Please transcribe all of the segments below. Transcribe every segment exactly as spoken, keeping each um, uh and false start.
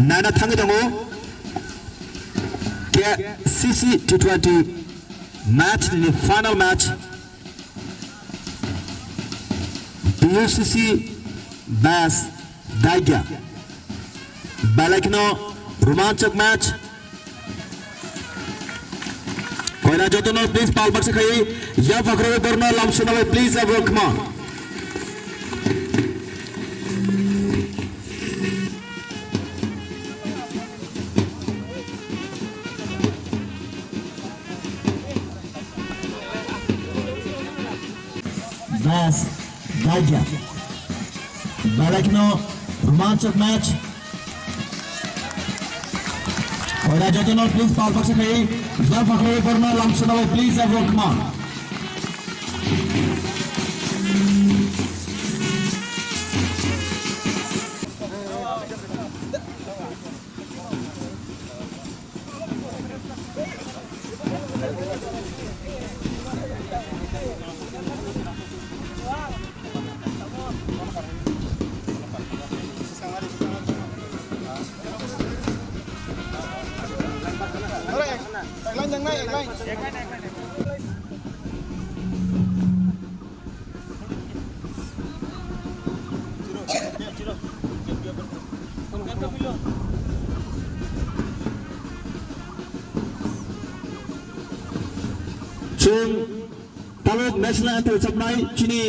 Naina thangwi tongo K C C T twenty match ni final match. B U C C bas Daigya. Belai kheno romanchok match. Koina jotono please pal baksa khai. Ya Fakhro Borma lamsona bai please everyone come on. Bas Daigya. Belai kheno romanchok match. Koina jotono please pal baksa khai. Ya Fakhro Borma lamsona bai please everyone come on. Chwng tabuk national anthem rwchapnai chini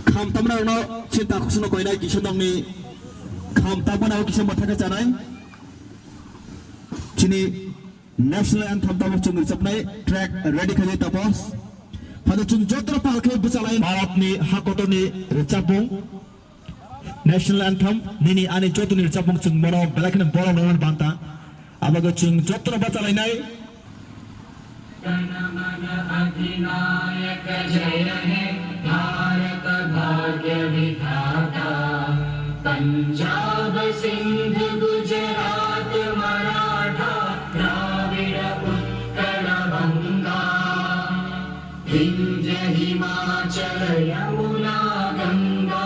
kham tamna rokno chini takhuk songno koinai kisa nokni kham tamna o kisa mwthangkhe chanai. Chini national anthem tabuk chwng rwchapnai track ready khaidi tapos. Phano chwng jotono pal khe bwchalai Bharatni hakotorni rwchapmung. National anthem nini ani jotoni rwchapmung chwng bono belai kheno borok rwna banta. Abogo chwng jotono bachalainai. गण मन अधिनायक जय हे भारत भाग्य विधाता। पंजाब सिंध गुजरात मराठा द्राविड़ उत्कल बंगा। विंध्य हिमाचल यमुना गंगा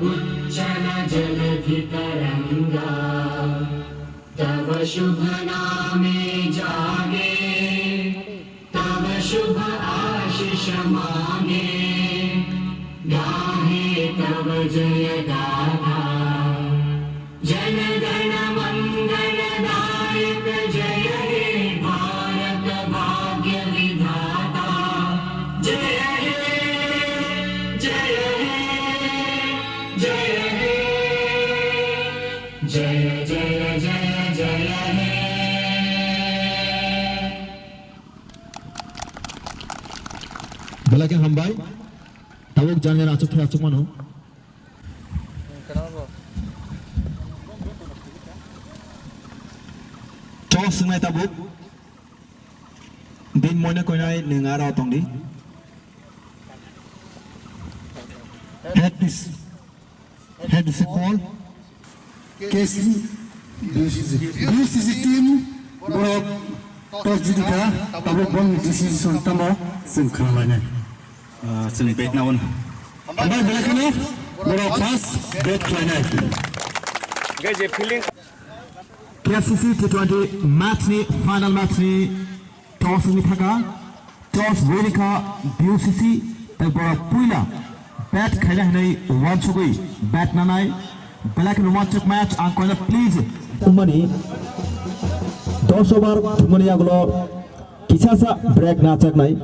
उच्छल जलधि तरंगा। तव शुभ नामे जागे, तव शुभ आशिष मागे, गाहे तव जय गाथा। जन गण मंगल दायक जय हे भारत भाग्य विधाता। जय हे, जय हे, जय हे, जय जय जय जय हे। Belai khe hambai. Tabuk jani jani achuk thai achuk mano. Toss wngnai tabuk. Din moine koinai nwng aro tongdi. Head is, head is a call. K C, B U C C, B U C C team borok toss jiti kha, tabuk boni decision tamo chwng khwna lainai. Ah, chwng bet na on. Hambai belai kheno borok first bet khlainai. Guys, ye fielding. K C C T twenty match ni final match ni toss wngwi thaka. Toss wini kha B U C C tei borok puila bat khaina hinwi uansugwi bat nanai. Belai kheno uansuk match ang koina please. Wngmani dos over thumani yagulo kisasa break nachaknai.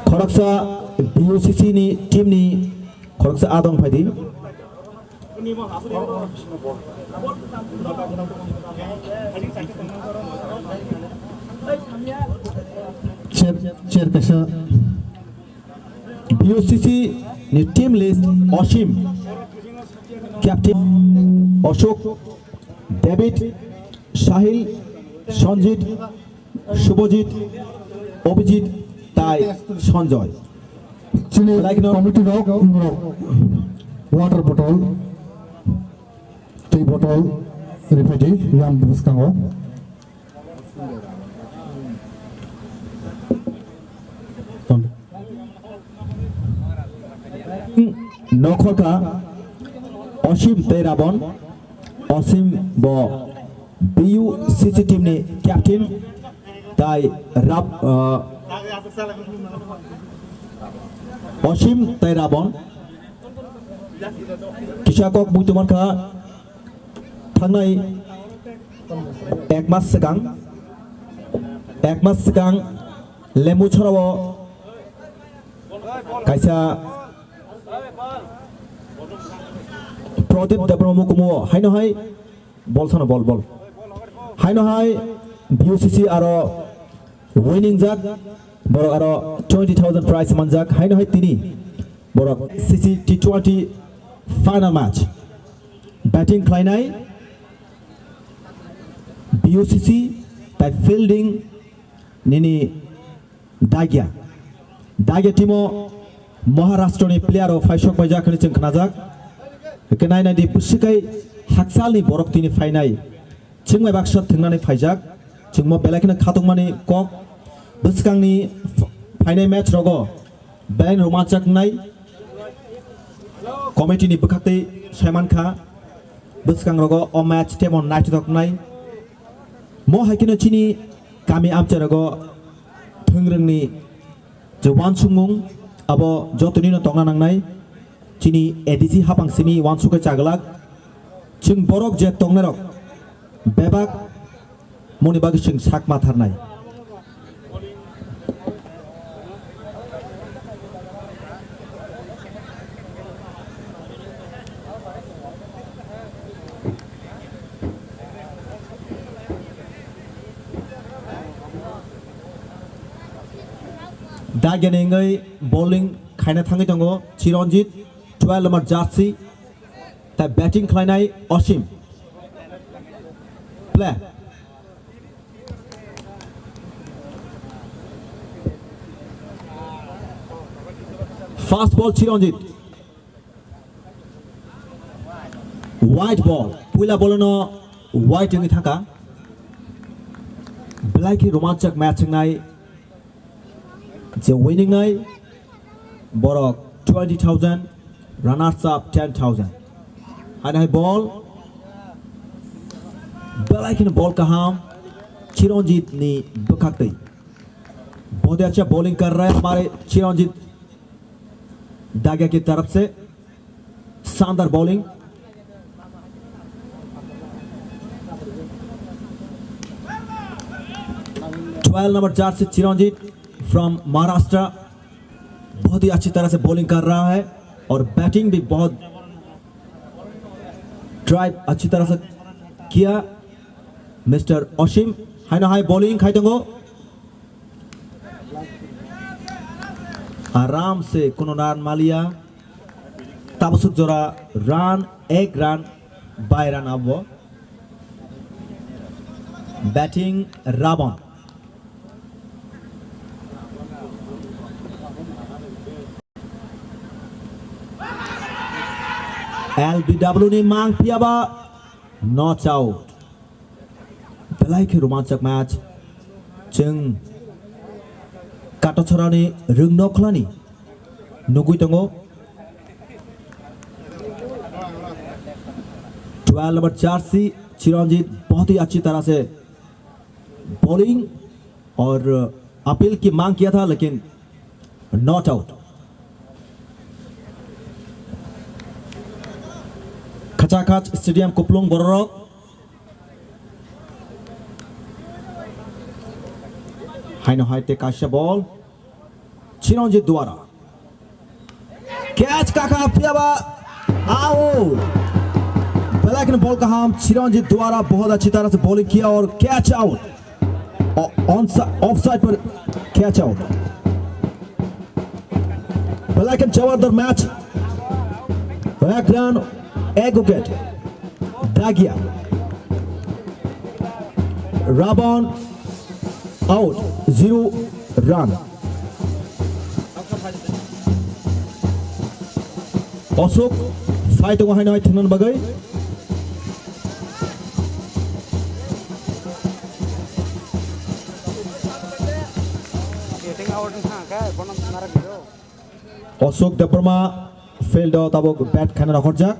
Khoroksa B U C C ni team ni khoroksa adong phaidi. Chair, chair kaisa. B U C C ni team list: Osim, captain Ashok, David, Sahil, Sanjit, Subhajit, Abhijit, tai Sanjoy. Chini committee rok, rok water bottle, twi bottle, rifidi yang bwskango. Okhorkha Osim tei Rabon. Osim bo B U C C team ni captain tai Rab-, uh, Osim tai Rabon kisa kok bui tongmankha thangnai ek mas swkang, ek mas swkang Lembu chorao kaisa Pradip Debbarma mukumu haino hai bol sano bol bol. Haino hai B U C C aro winning jak, borok aro twenty thousand prize manjak. Haino hai tini borok C C T twenty final match batting khlainai B U C C tai fielding nini Dagya. Dagya timo Maharashtra ni player rok phaisok paijak hinwi chwng khnajak. Hwnkhe nai nai di bwswk kai hakchal ni borok tini phainai. Chwng bai baksa thwngnani phaijak. Chwngmo belai kheno khatungmani kok. Bwskangni ph-, phainai match rogo belai romanchak wngnai. Committee ni bwkhaktwi saimankha. Bwskang rogo o match temo naithotok wngnai. Mo hai kheno chini kami amchai rogo thwngrwngni je uansukmung abo jotonino tongna nangnai. Chini A D C hapang simi uansukhe chaglak. Chwng borok je tongnairok bebak moni bagwi chwng sak ma tharnai. Dageni wngwi bowling khaina thangwi tongo Chiranjit, twelve number jersey, tai batting khlainai Osim. Play. Fast ball Chiranjit. White ball. Puila ball no white wngwi thangkha. Belai khe romanchak match wngnai. Je winning nai borok twenty thousand, runners up ten thousand. Haino hai ball. Belai kheno ball kaham. Chiranjit ni bwkhaktwi. बहुत ही अच्छा bowling कर रहा है हमारे चिरंजीत दागिया की तरफ से। शानदार bowling। Twelve number jersey Chiranjit from महाराष्ट्र बहुत ही अच्छी तरह से bowling कर रहा है और batting भी बहुत drive अच्छी तरह से किया मिस्टर असीम। Haino hai bowling khai tongo। Aram se kuno run maliya. Tabasuk jora run, ek run, bai run abo. Batting Rabon. L B W ni mang phiyaba not out. Belai khe romanchak match. Chwng Katochorani Rwngnokhlani nugwi tongo. Twelve number jersey Chiranjit बहुत ही अच्छी तरह से bowling और अपील की मांग किया था लेकिन not out. Khachakach Stadium kuplung bororok. Haino hai te kaisa ball. Chiranjit Duara. Catch kakha phiyaba. Out. Belai kheno ball kaham. Chiranjit Duara bahut achhi tarah se bowling kiya aur catch out. O-, onside, offside par catch out. Belai kheno jabardast match. Ek run, ek wicket. Dagia. Rabon out, zero run. Osuk, fight tongo haino hai thwngna bagwi. Getting out wngkha khe bono narak giro. Osuk Debbarma Field o tabuk bat khaina rohorjak.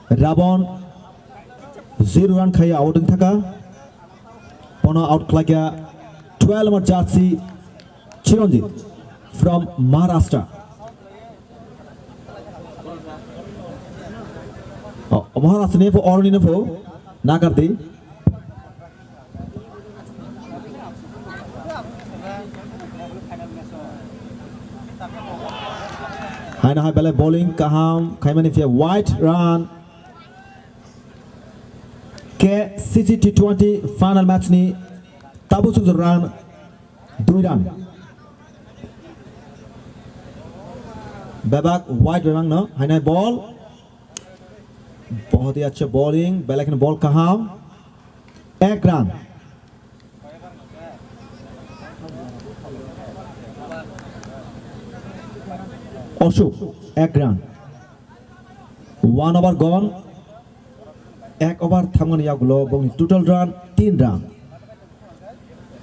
Rabon zero run khaiya out wng thaka. Bono out khlaikha twelve number jersey Chiranjit from Maharashtra. Oh, Maharashtra ni pho, oroni no pho, nakardi. Haino hai belai bowling kaham khaimani phiya wide run. K C C T twenty final match ni tabuk sukjak run dui run. Bebak wide bebak no haino hai ball. Bahut hi achha bowling, belai kheno ball kaham. Ek run. Ashok, ek run. One over gone. Ek over thangmani yagulo bongni total run tin run.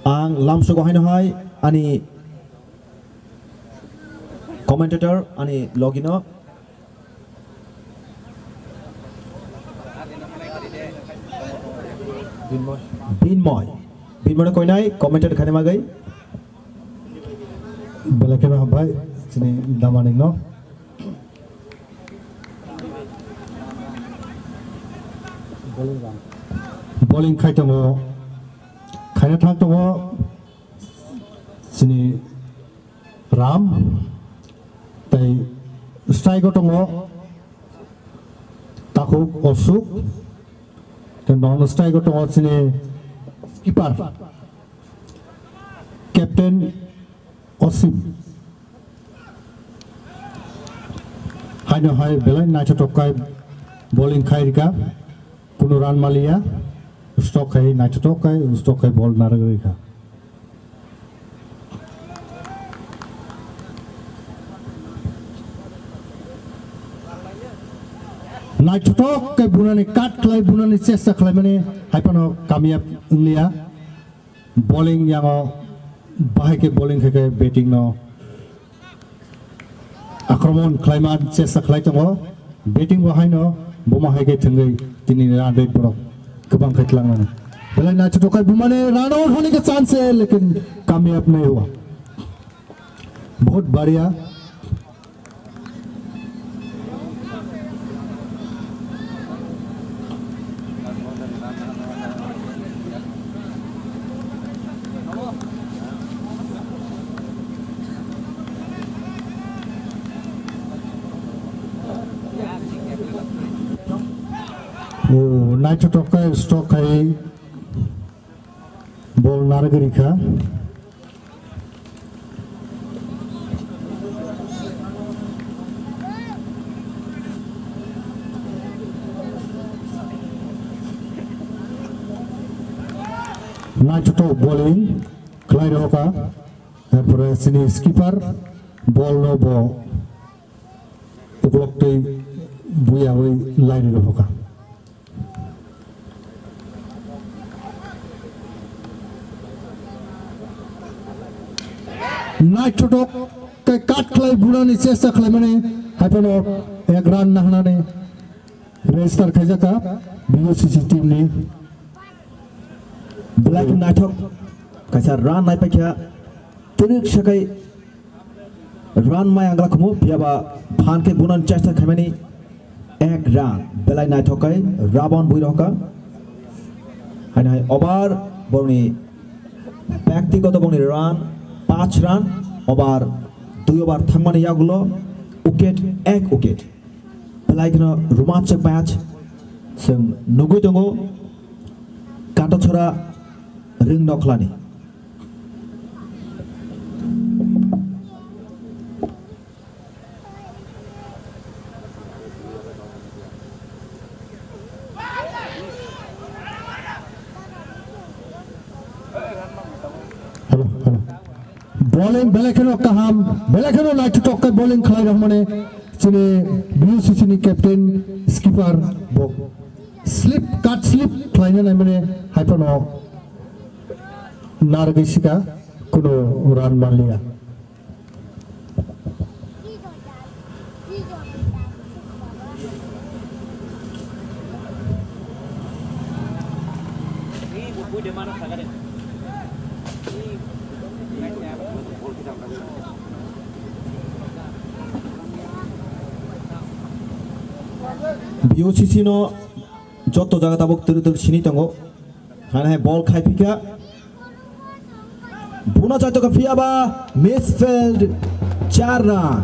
Ang lamsogo haino hai ani commentator ani logino Binmoy. Binmoy no koinai commentator khani magai. Belai kheno hambai chini damanik no. Bowling khai tongo. Khaina thang tongo. Chini Ram, tei strike o tongo Takhuk Osuk, tei non strike o tongo chini keeper, Captain Osim. Haino hai belai naithotok khai bowling khai rika, kunu run maliya, stok khai naithotok khai, stok khai ball narwk rika. Naithotok khe bunani cut khlai, bunani chesta khlaimani hai phano kamiyab wngliya. Bowling yango bahai khe bowling khe khe batting no akromon khlaima chesta khlai tongo. Batting bo haino buma hai khe thwngwi tini run rate borok kwbang khai tlangnani. Belai naithotok khai bumani run out hwnwi khe chance, lekin kamiyab nahi hua. Bahut badhiya. O, naithotok khe stok khai ball narwgwi rikha. Naithotok bowling khlai rokha, tarpore chini skipper ball no bo uklok twi buyawi lairi rokha. Naithotok khe cut khlai bunani chesta khlaimani hai phano ek run nahnani register khaijaka B U C C team ni. Belai khe naithok kaisa run naipaikha twrwk sakai. Run mai anglak khumu, phiyaba phan khe bunan chesta khaimani ek run. Belai naithok kai Rabon bui rohka. Haino hai over borokni byaktigoto borokni run panch run, over dui over thangmani yagulo wicket ek wicket. Belai kheno romanchak match chwng nugui tongo Katochora Ring Nokhlani. Hello, hello. Bowling belai kheno kaham, belai kheno naithotok khe bowling khlai rok mane chini B U C C ni captain skipper bo slip, cut slip khlaina nai mane hai phano narwgwi sika, kuno run manliya. B O C C no joto jaga tabuk twrwk twrwk sini tongo. Hana hai ball khai phika. Buna chaito ka phiya ba misfield char run.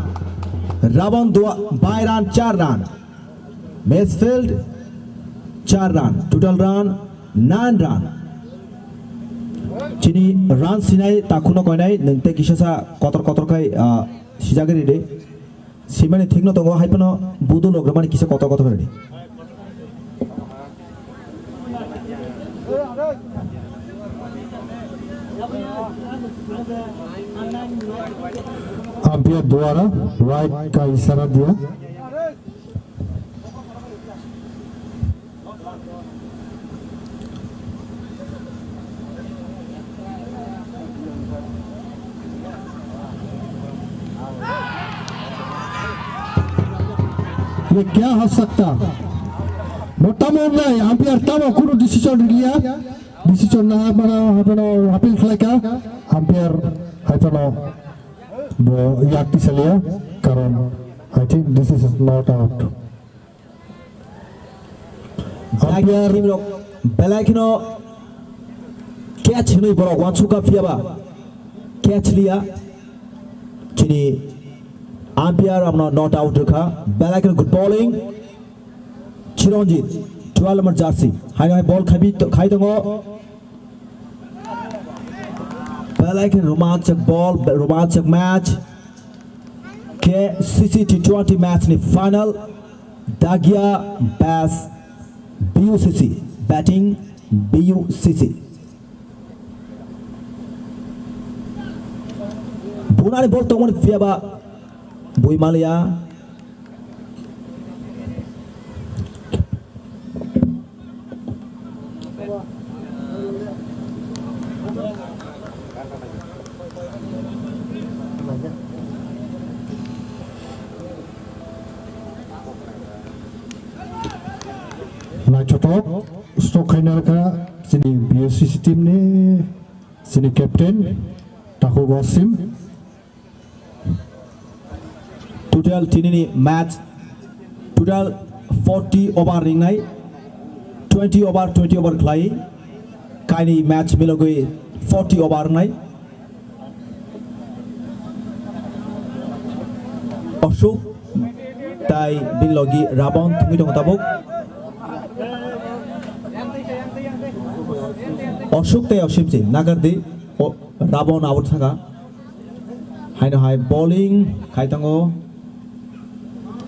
Raban dua bai run char run. Misfield char run. Total run nine run. Chini run sinai takhuno koinai nwng tei kisa sa kotor kotor khai, ah, sijagwi ride. Simani thikno tongo, hai phano budul rok rwmani kisa kotor kotor khe rwdi. Umpire dwara right ka isara diya. ये क्या हो सकता? Bo tamo wngnai, umpire tamo kunu decision rwliya. Decision na hapano, hapano appeal khlaika. Umpire hapano bo yak tisaliya. Karon, I think this is not out. Umpire. Team rok belai kheno catch hinwi borok uansukha, phiya ba catch liya. Chini umpire abono not out rwkha. Belai kheno good bowling. Chiranjit, twelve number jersey. Haino hai ball khai bi-, khai tongo. Belai kheno romanchak ball, romanchak match. K C C T twenty match ni final. Dagia bas B U C C, batting B U C C. Bunani ball tongmani phiya ba bui maliya. Naithothok stroke khaina kha chini B S C C team ni chini captain Takhuk Wasim. Total tinini match, total forty over ringnai, twenty over, twenty over khlai, kaini match milogwi forty over wngnai. Ashok tai bini logi Rabon thwngwi tongo tabuk. Ashok tai Osimchi nagardi, o, Rabon out thaka. Haino hai bowling khai tongo.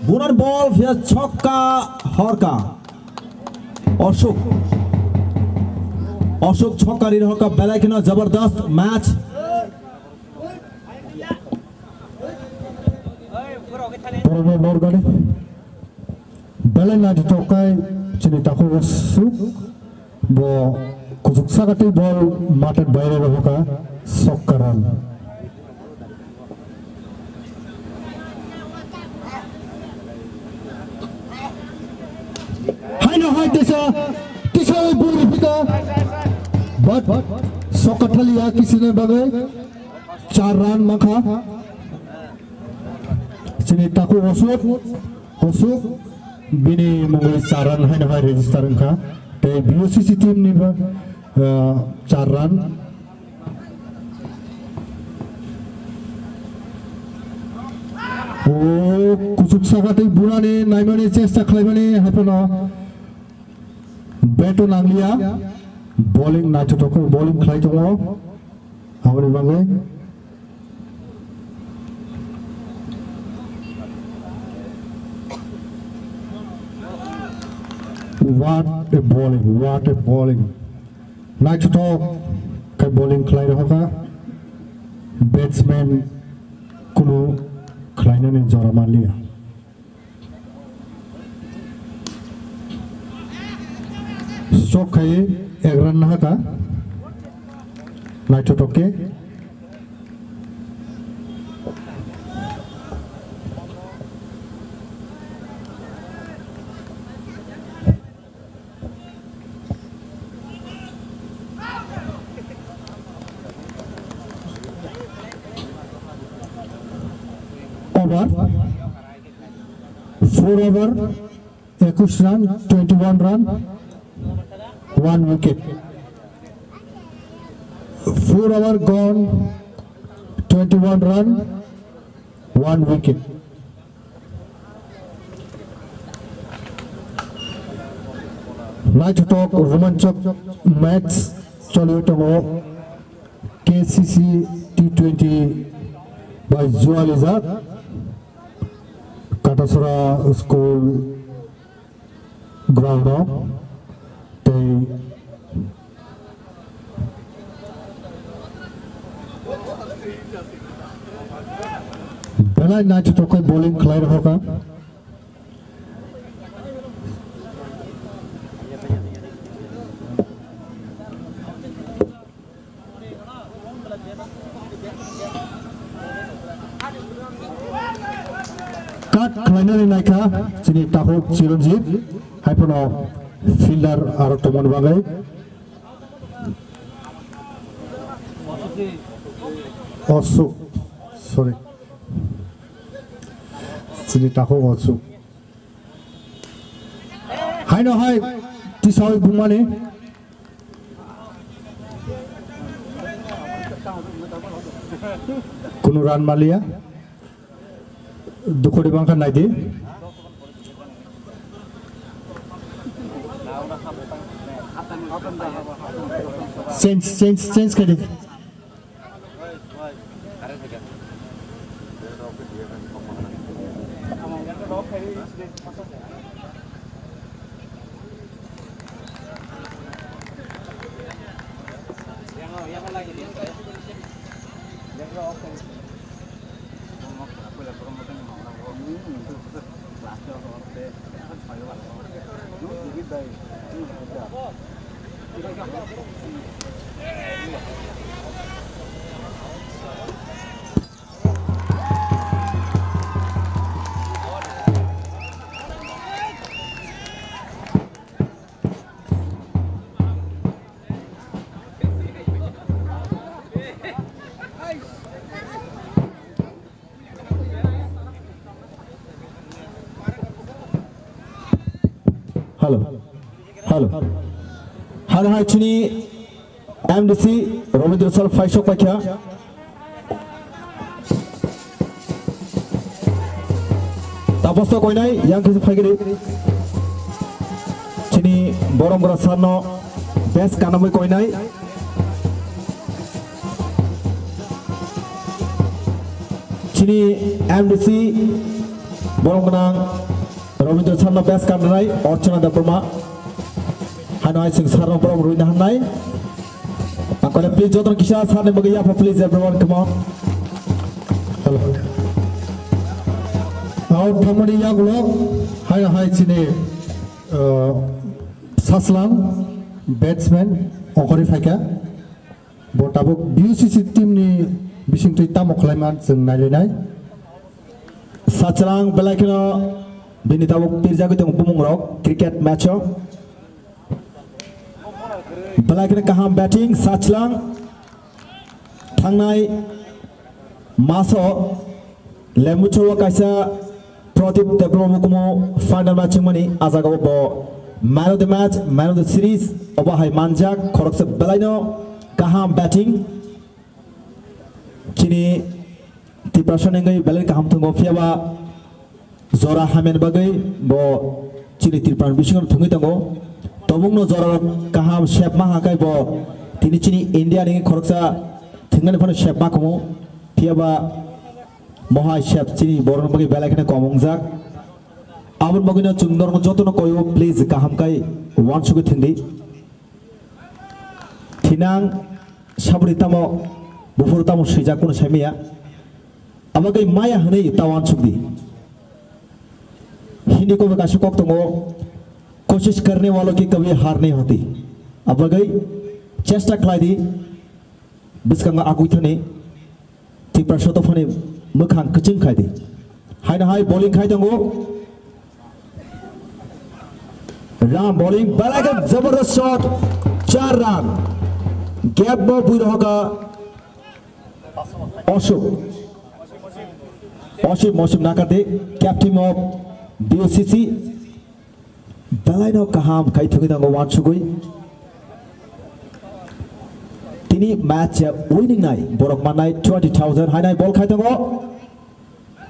Bunar ball phiya chokka horka. Ashok. Ashok chokka rir horka, belai kheno jabardast match. Borokno norgani. Belai naithothok khai chini Takhuk Wasim. Bo kuchuk saka tei ball matet baire rohorkha, sokka run. Haino hai tisa, tisa oi buri pita. But sokka thaliya kisini bagwi char run mankha. Chini Takhuk Ashok, Ashok, bini mungwi char run haino hai register wngkha. Tei B O C C team ni ba, ah, char run. O kuchuk saka tei bunani naimani chesta khlaimani hai phano bat o nangliya. Bowling naithothok bowling khlai tongo. Aboni bagwi what a bowling, what a bowling. Naithothok khe bowling khlai rohorkha. Batsman kunu khlainani jora manliya. Sok khai ek run nahaka. Naithothok khe. over, four over, ekush run, twenty-one run, one wicket. Four over gone, twenty-one run, one wicket. Naithothok romanchok match choliwi tongo K C C T twenty bai jualijak Katasora school ground o tei belai naithothok khe bowling khlai rwkha. Cut khlainani naikha chini takhuk Chiranjit, haiphano fielder aro tongmani bagwi. Osuk, sorry. Chini takhuk Osuk. Haino hai tisawi bumani. Kunu run maliya. Dukhori bangkha naidi. Change, change, change khaidi. Hello. Hello. Hello, hai chini M D C Robindra sir phaisok paikha. Taposo koinai yang kisi phaigiri. Chini borom gora sir no best kanamwi koinai. Chini M D C borom gwnang Robindra sir no best kanamwi Archana Debbarma. Hano hai chwng sir no borom rwina hannai. Ang kole please joto kisa sir ni bagwi yapha please everyone come on. Hello. Out thamani yagulo hai hai chini uh, Sachlang batsman ongkhorwi phaikha. Bo tabuk B U C C team ni bisingtwi tamo khlaiman chwng nailainai. Sachlang belai kheno bini tabuk tirjagwi tongo bumungrok cricket match o. Belai kheno kaham batting Sachlang. Thangnai maso Lembuchoro kaisa Pradip Debbarma hukumu final match wngmani, a jagao bo man of the match, man of the series obo hai manjak, khoroksa belaino kaham batting. Chini Tiprasa ni wngwi belai kaham tongo, phiyaba jora hamya ni bagwi bo chini Tripura ni bisingo thwngwi tongo. Tobukno jora kaham sep ma hakai bo tini chini India ni khoroksa thwngmani phano sep ma kumu. Phiyaba mohai sep chini borokni bagwi belai kheno kom wngjak. Aboni bagwino chwng norokno jotono koyo, please kaham kai uansugwi thwngdi. Thinang sabri tamo buphuru tamo swijak kuno saimaya. Abagwi maya hwnwi ta uansukdi. Hindi kobo kaisa kok tongo, "Koshish karne walo ki kabhi haar nahi hoti." Abagwi chesta khlaidi bwskango agwi thani Tiprasa dophani mwkhang kwchwng khaidi. Haino hai bowling khai tongo. Ram bowling, belai khe jabardast shot, char run. Gap bo bui rohoka Ashok. Osim, Osim Nakardi, captain of B O C C. Belaino kaham khai thungwi thango uansugwi. Tini match winning nai, borok mannai twenty thousand, hainai ball khai thango.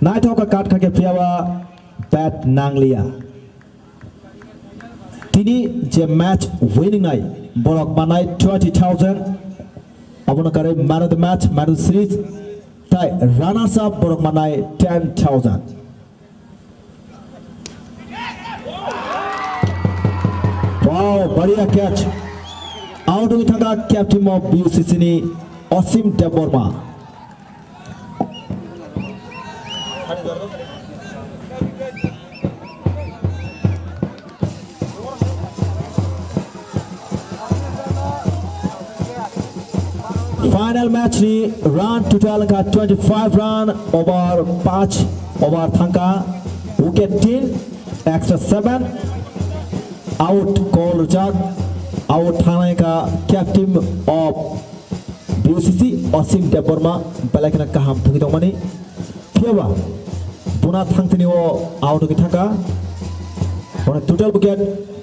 Naithok kha kat kha khe phiyaba bat nangliya. Tini je match winning nai, borok mannai twenty thousand. Abono karwi man of the match, man of the series. Tai runners up borok mannai ten thousand. Wow, बढ़िया catch. Out wngwi thangkha captain of B O C C ni Osim Debbarma. Final match ni run total wngkha twenty five run, over panch over thangkha, wicket tin, extra seven, out call rijak, out thangnai kha captain of B O C C Osim Debbarma, belai kheno kaham thwngwi tongmani. Phiyaba buna thangtini o out wngwi thangkha. Hwnwi total wicket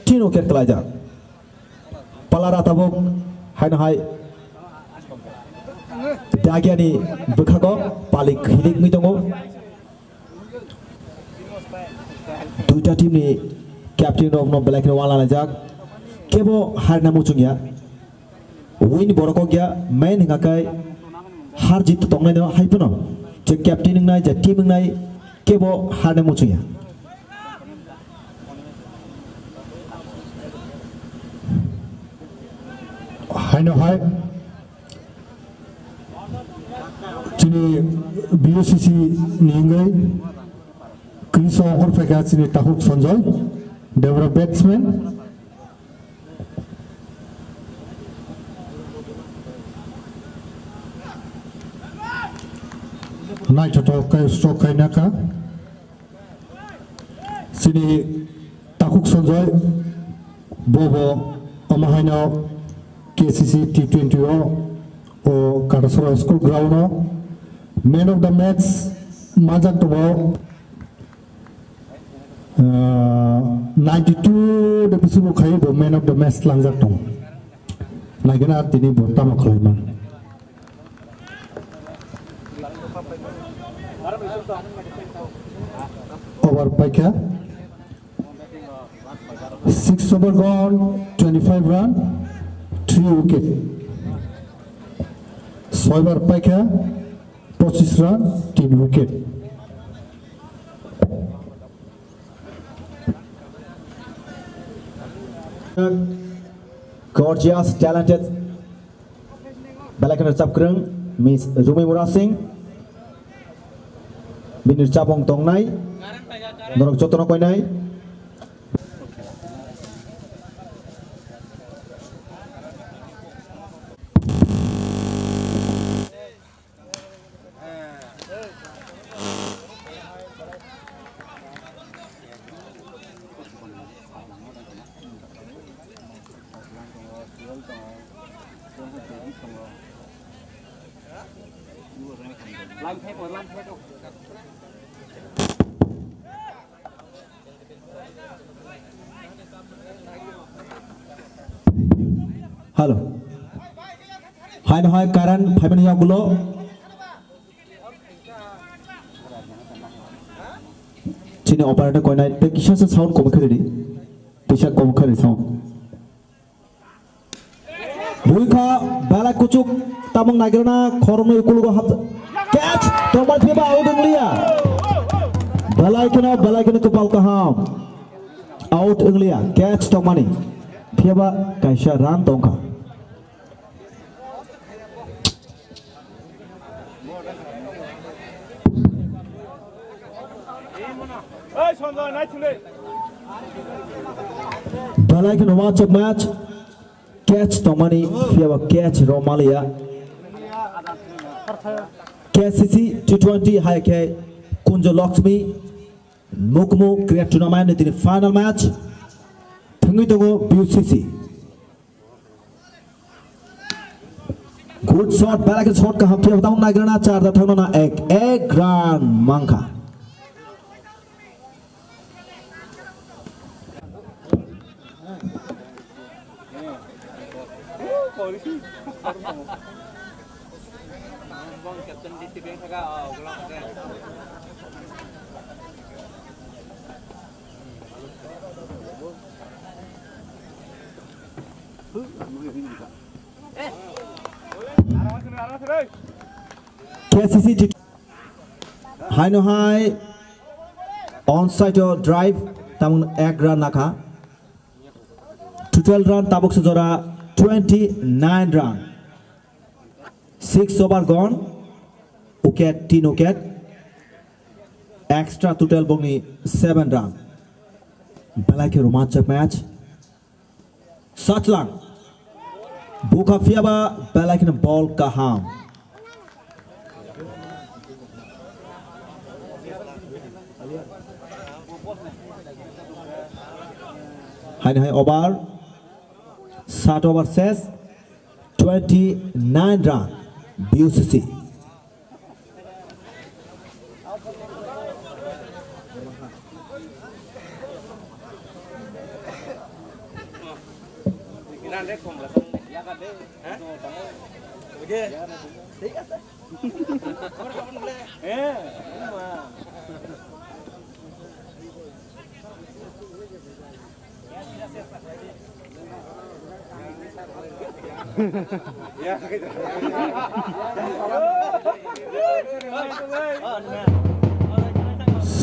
tin wicket kwlaijak. Palara tabuk haino hai dagiani bwkhago palik hilik wngwi tongo. Duita team ni captain rok no belai kheno wala laijak. Kebo harna muchungya. Win borok kok ya, main hingka kai har jit tongnai no hai phano. Je captain wngnai, je team wngnai, kebo harna muchungya. Haino hai. Chini B O C C ni wngwi Chris o hor phaikha chini Takhuk Sanjoy, Debra batsman. Naithothok khe stroke khaina kha. Chini Takhuk Sanjoy bobo omo haino K C C T twenty o, o Katasora school ground o man of the match manjak tongo. Ah, ninety two de bisi bo khai bo man of the match langjak tongo. Naigena tini bo tamo khlaima. Over paikha. Six over gone, twenty five run, three wicket. Soi over paikha, pochis run, tin wicket. Gorgeous, talented. Belai kheno rwchapkwrwng Miss Rumimura Singh. Bini rwchapmung tongnai. Norok jotono koinai. Hello. Hai no hai Karan phaimani yagulo. Chini operator koinai tei kisa se sound kom khari di. Tisa kom khari sound. Buikha belai kuchuk tamung nagirna khoroknwi ukulugo hap. Catch! Tongmani phiba out wngliya. Belai kheno, belai kheno kwpal kaham. Out wngliya. Catch tongmani. Phiba kaisa run tongkha. Belai kheno watch of match. Catch tongmani, phiya ba catch rw maliya. K C C T twenty hai khe Kunjo Lakshmi Mukmu Cricket Tournament ni tini final match. Thwngwi tongo B U C C. Good shot, belai khe shot kaham phiya ba tabuk naigrana char da thangno na ek, ek run mankha. K C C T haino hai onside o drive tamung ek run nakha. Total run tabuk sejora twenty nine run. Six over gone, wicket, tin wicket, extra total bongni seven run. Belai khe romanchak match. Sachlang. Bukha phiyaba belai kheno ball kaham. Haini hai over. Sat over ses. Twenty nine run. B U C C.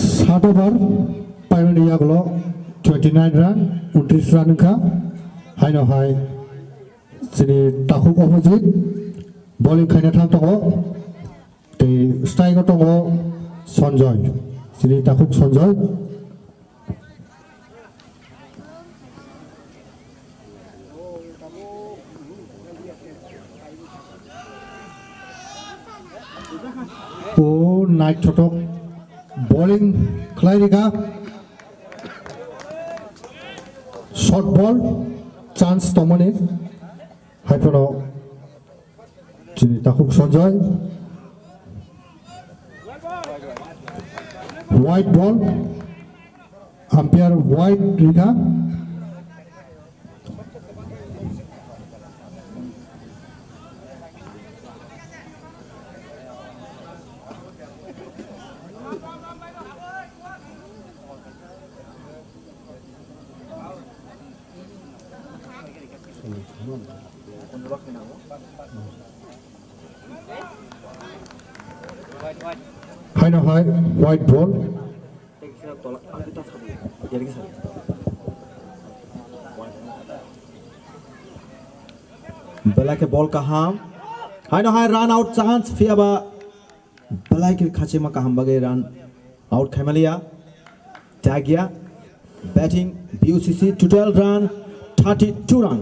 Sat over paimani yagulo twenty nine run, untris run wngkha. Haino hai chini takhuk opposite bowling khaina thang tongo. Tei strike o tongo Sanjoy. Chini takhuk Sanjoy. O naithothok bowling khlai rikha. Short ball chance tongmani. Haiphano chini takhuk Sanjoy. White ball. Umpire white rikha. Haino hai white ball. Belai khe ball kaham. Haino hai run out chance, phiyaba belai khe khachima kaham bagwi run out khaimaliya. Tagya. Batting B U C C, total run thirty two run.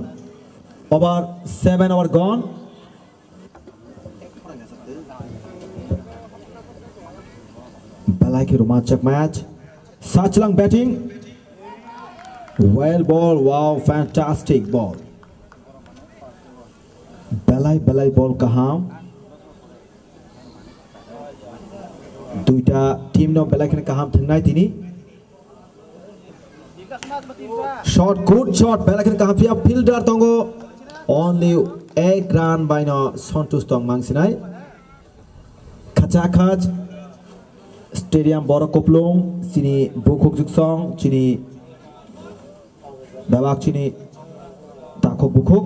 Over seven over gone. Belai khe romanchak match. Sachlang batting. Well ball, wow, fantastic ball. Belai, belai ball kaham. Duita team no belai kheno kaham thangnai tini. Shot, good shot, belai kheno kaham phiya fielder tongo. Only ek run bai no Santosh tong mang sinai. Khacha khach stadium borok koplong chini bukhuk juksong chini babak chini takhuk bukhuk.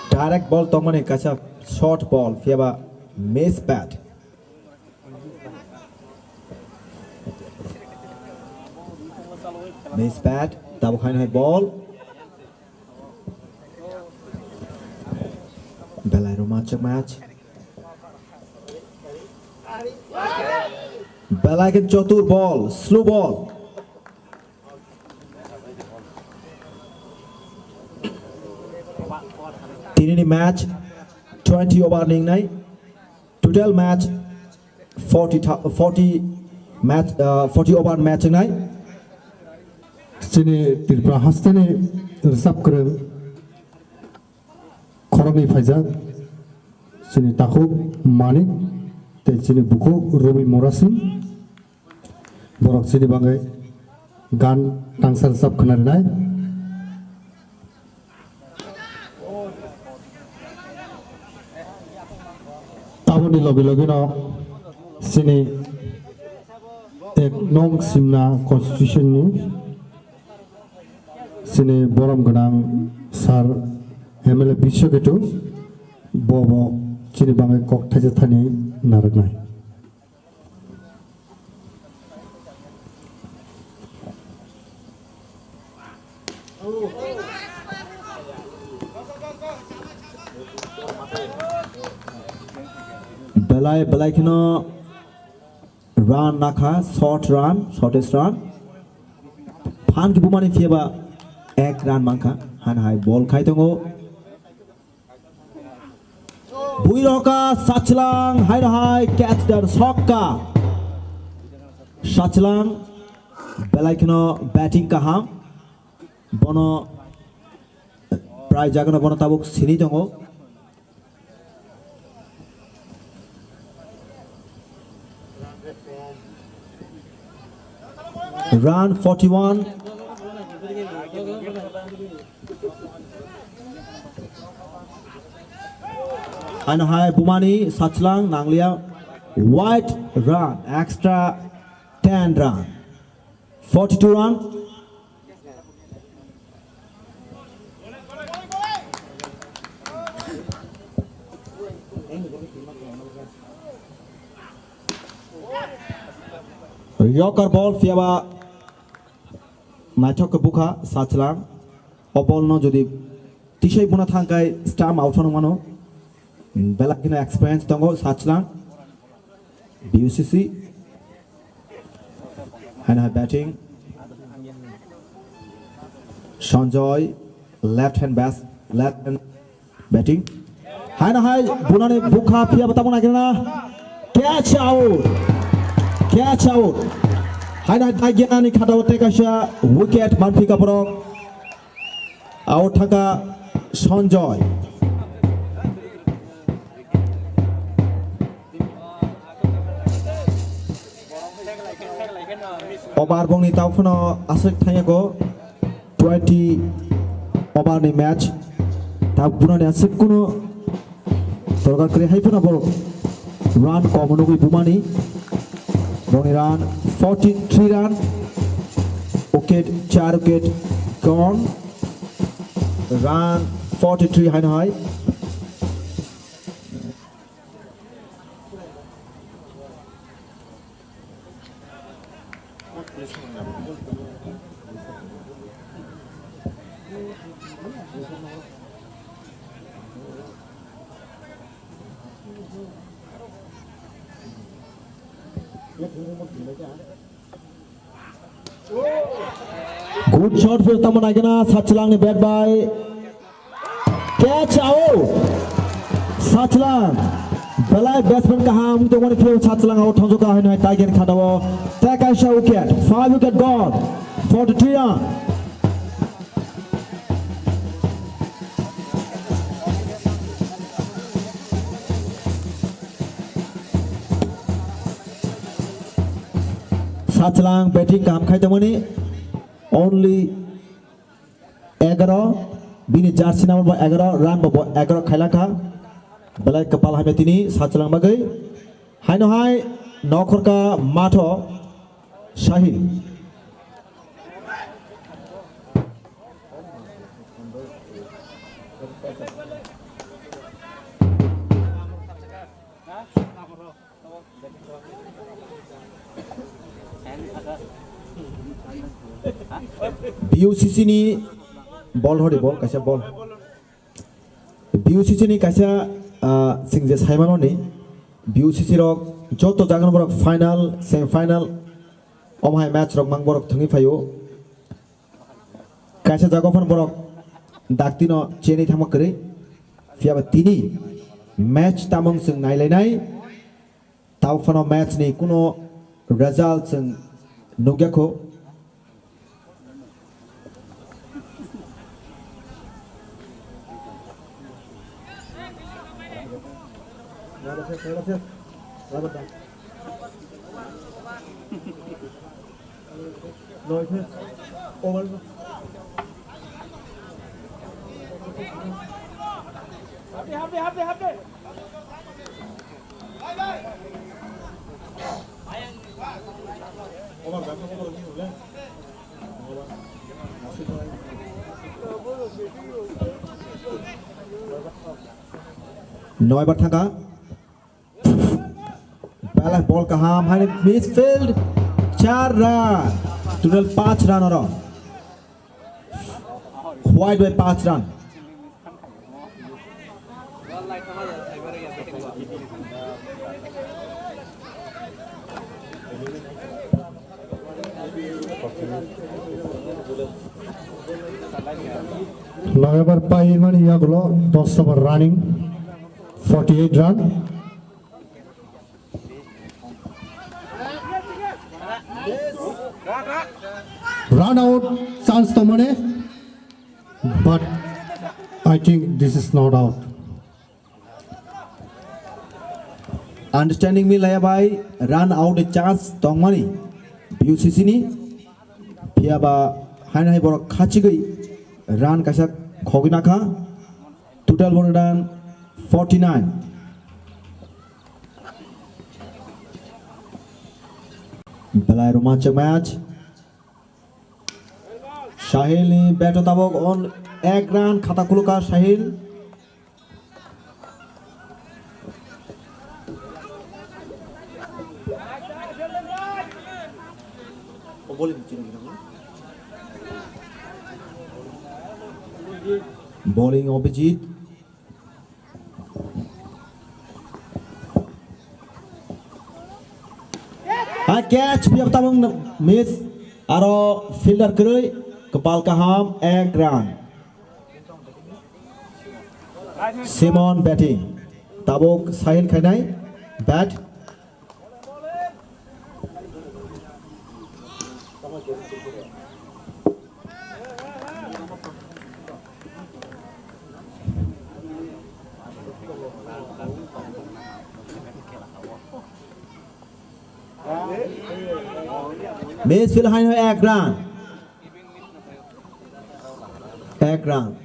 Direct ball tongmani kaisa short ball, phiyaba miss bat. Miss bat, tabuk haino hai ball. Belai romanchak match. Belai khe chotur ball, slow ball. Tinini match twenty over ni wngnai. Total match forty tha-, forty match, uh, forty over match wngnai. Chini Tripura hasteni rwchap kwrwng khoroknwi phaijak, chini takhuk Manik tei chini bukhuk Robi Morasing. Borok chini bagwi Gan tangsar sab khwna rinai. Taboni logi logi no chini ek nong Simna constitution ni chini borom gwnang sir M L A Biswa Ketu bo bo chini bagwi kok thaisa thani narwknai. Belai belai kheno run nakha, short run, shortest run. Phan khe bumani phiya ba ek run mankha, han hai ball khai tongo. Buiroka Sachlang haino hai catch dan sokka. Sachlang belai kheno batting kaham. Bono prai jagano bono tabuk sini tongo. Run forty-one. Ano hai bumani Sachlang nanglia wide run, extra ten run, forty-two run. Yorker ball phiya ba naithok khe bukha Sachlang. O ball no jodi tisai buna thangkai stump out phano mano. Belai kheno experience tongo Sachlang. B U C C. Haino hai batting. Sanjoy, left hand bas-, left hand batting. Haino hai bunani bukha phiya bata buna kena. Catch out. Catch out. Haino hai dagiani khadao tekaisa wicket manphi kaprok. Out thangkha Sanjoy. Obar bongni tau phano aswk thangyago twenty over ni match. Tak bunani aswk kuno Torga kre hai phano borok run kom nugui bumani. Boni run forty-three run. Wicket, char wicket gone. Run forty-three haino hai. Good shot for Tamana Agena, Sachlang ni bat by. Catch out. Sachlang. Belai batsman kaham wngwi tongmani phiya Sachlang out thangjakha haino hai target khadao. Tei kaisa wicket. Five wicket gone. Forty-three run. Sachlang batting kaham khai tongmani. Only egaro, bini jersey number bo egaro, run bo, bo egaro khailakha. Belai kwpal hamya tini Sachlang bagwi. Haino hai nokhorka matho Sahil. B U C C ni ball hori ball kaisa ball. B U C C ni kaisa, ah, sing je saimanoni B U C C rok joto jagan borok final, semi final, omo hai match rok mang borok thangwi phaio. Kaisa jaga phano borok daktino chenwi thangma kwrwi. Phiya ba tini match tamung chwng nailainai. Tao phano match ni kuno result chwng nukya kho. Noibar thangkha. Belai bol kaham, hai miss field, char run. Total panch run oro. Wide by panch run. Logebar pai mani yagulo dos over running, forty eight run. Run out chance to mane, but I think this is not out. Understanding mi laya bai run out a chance tongmani B U C C ni, phiya ba haino hai borok khachigwi run kaisa khogwi nakha. Total borok run forty nine. Belai romantic match. Sahil ni bat o tabok on ek run khata khulukha Sahil. Bowling Abhijit. Ha, catch, biap tabung miss, aro fielder kwrwi, kwpal kaham, ek run. Simon batting, tabuk Sahil khainai, bat. Miss field haino ek run. Ek run.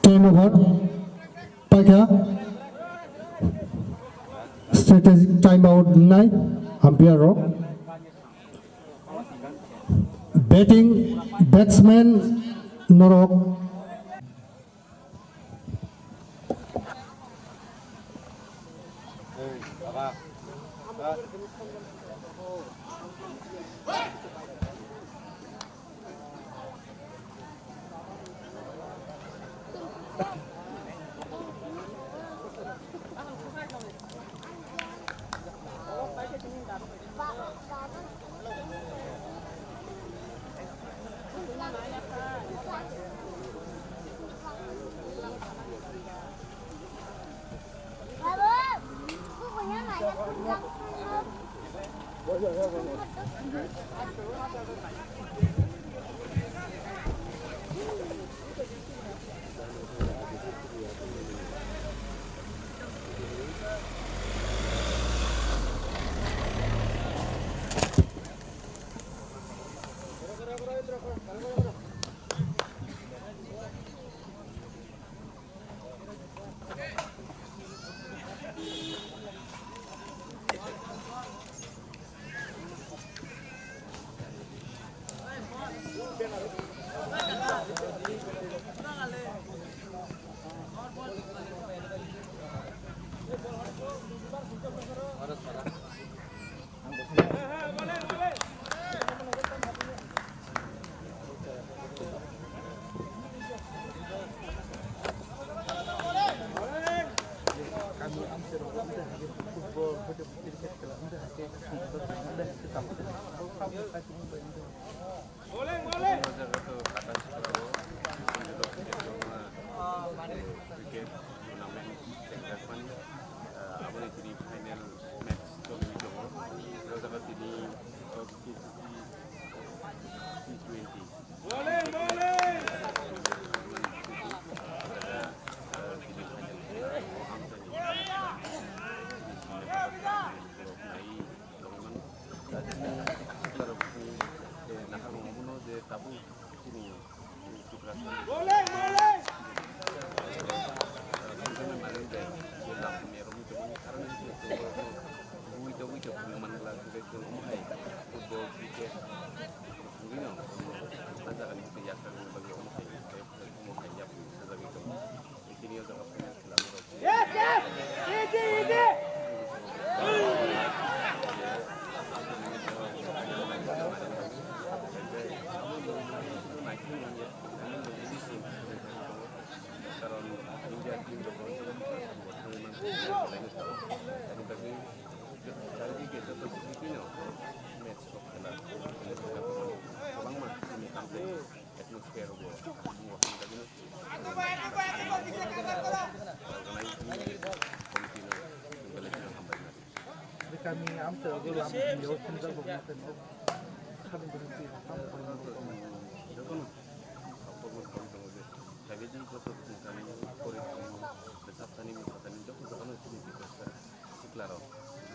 Time over. Paikha. Strategic time out nai. Umpire rok. Batting, batsman norok. Kami amsa gulu amsa yo sinjal bokna teno. Kami berhenti, kami berhenti. Jotono sapogo koi tongo je. Kaibe di joto thani pori thani, besap thani, misa thani, joto jagano chini bikasa sikla rok,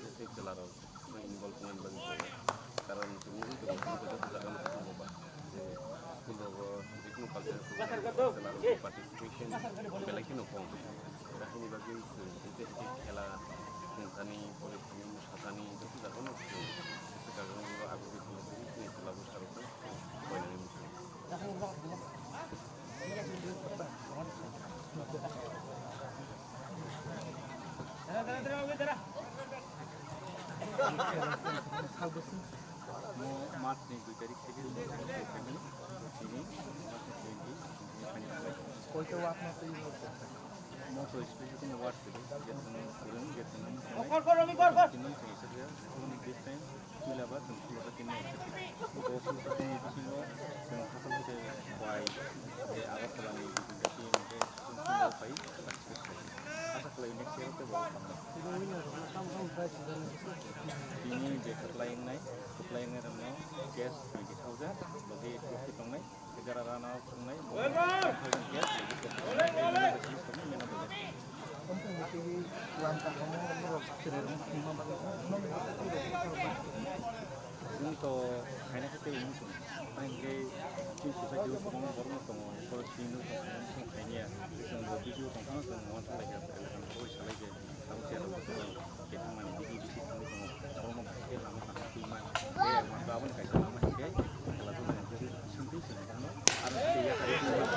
je se chwla rok, involve wngmani bagwi koi. Karon chini joto joto jagano thani ba. Je school rogo, jikunu culture program, chwla rok participation belai kheno kom. Abo ni bagwi chwng tei tei khela, thani, pori thani, misa thani, joto jagano chwng, je se jagano agugwi thangwi chini chwla bwsa rok no koinani muchung. Mo March ni dui tarikh theke tini March ni twenty, tini final. Koita wak ma twi mo? Mo to special tini wak twi, je tini kurung, je tini mo. Kor, kor, Romi, kor, kor. Tini mo twi sir ya, tini this time, twi laba, tini twi laba, tini mo. Ko ko tini twi lo, tini khasal ke bai, je Agartala ni, tini twi mo ke, tini twi lo bai, participate khai. Asa khlai next year te bo tamo. Tini je kwplai wngnai, kwplai wngnai rokno cash twenty thousand, logi trophy tongnai, ejara runner up tongnai, bo ten thousand cash, logi ten thousand cash, man of the match. Chwng to khaina khe tei wngwi tongo. Tei hwnkhe chini society o kwbangma borokno tongo, borok chini nuk tong khaina ya, chwng bo video tong phano chwng uansuk lai kha, elaka ni bagwi salai je, tabuk cherok bo tongo, kethang mani bisi bisi thangwi tongo, borokno bahai khe lama kaham twi man, tei ang uansuk aboni kaisa lama hinkhe, khela jwngjal hinkhe swngtwi chwng tongno, aro hinkhe yakarwi tongno.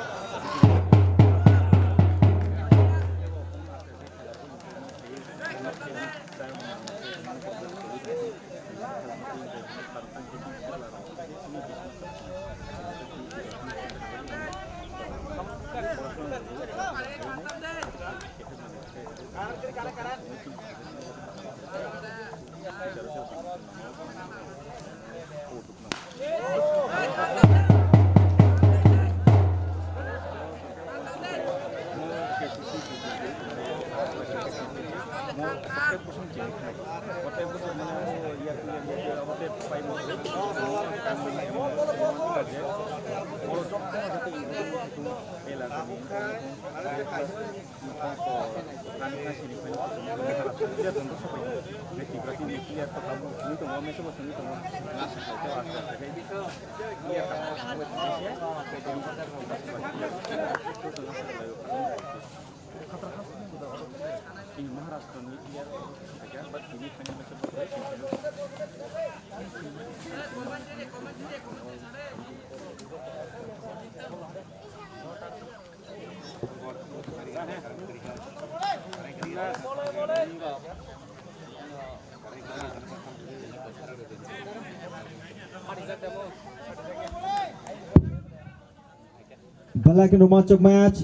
Belai kheno romantic match.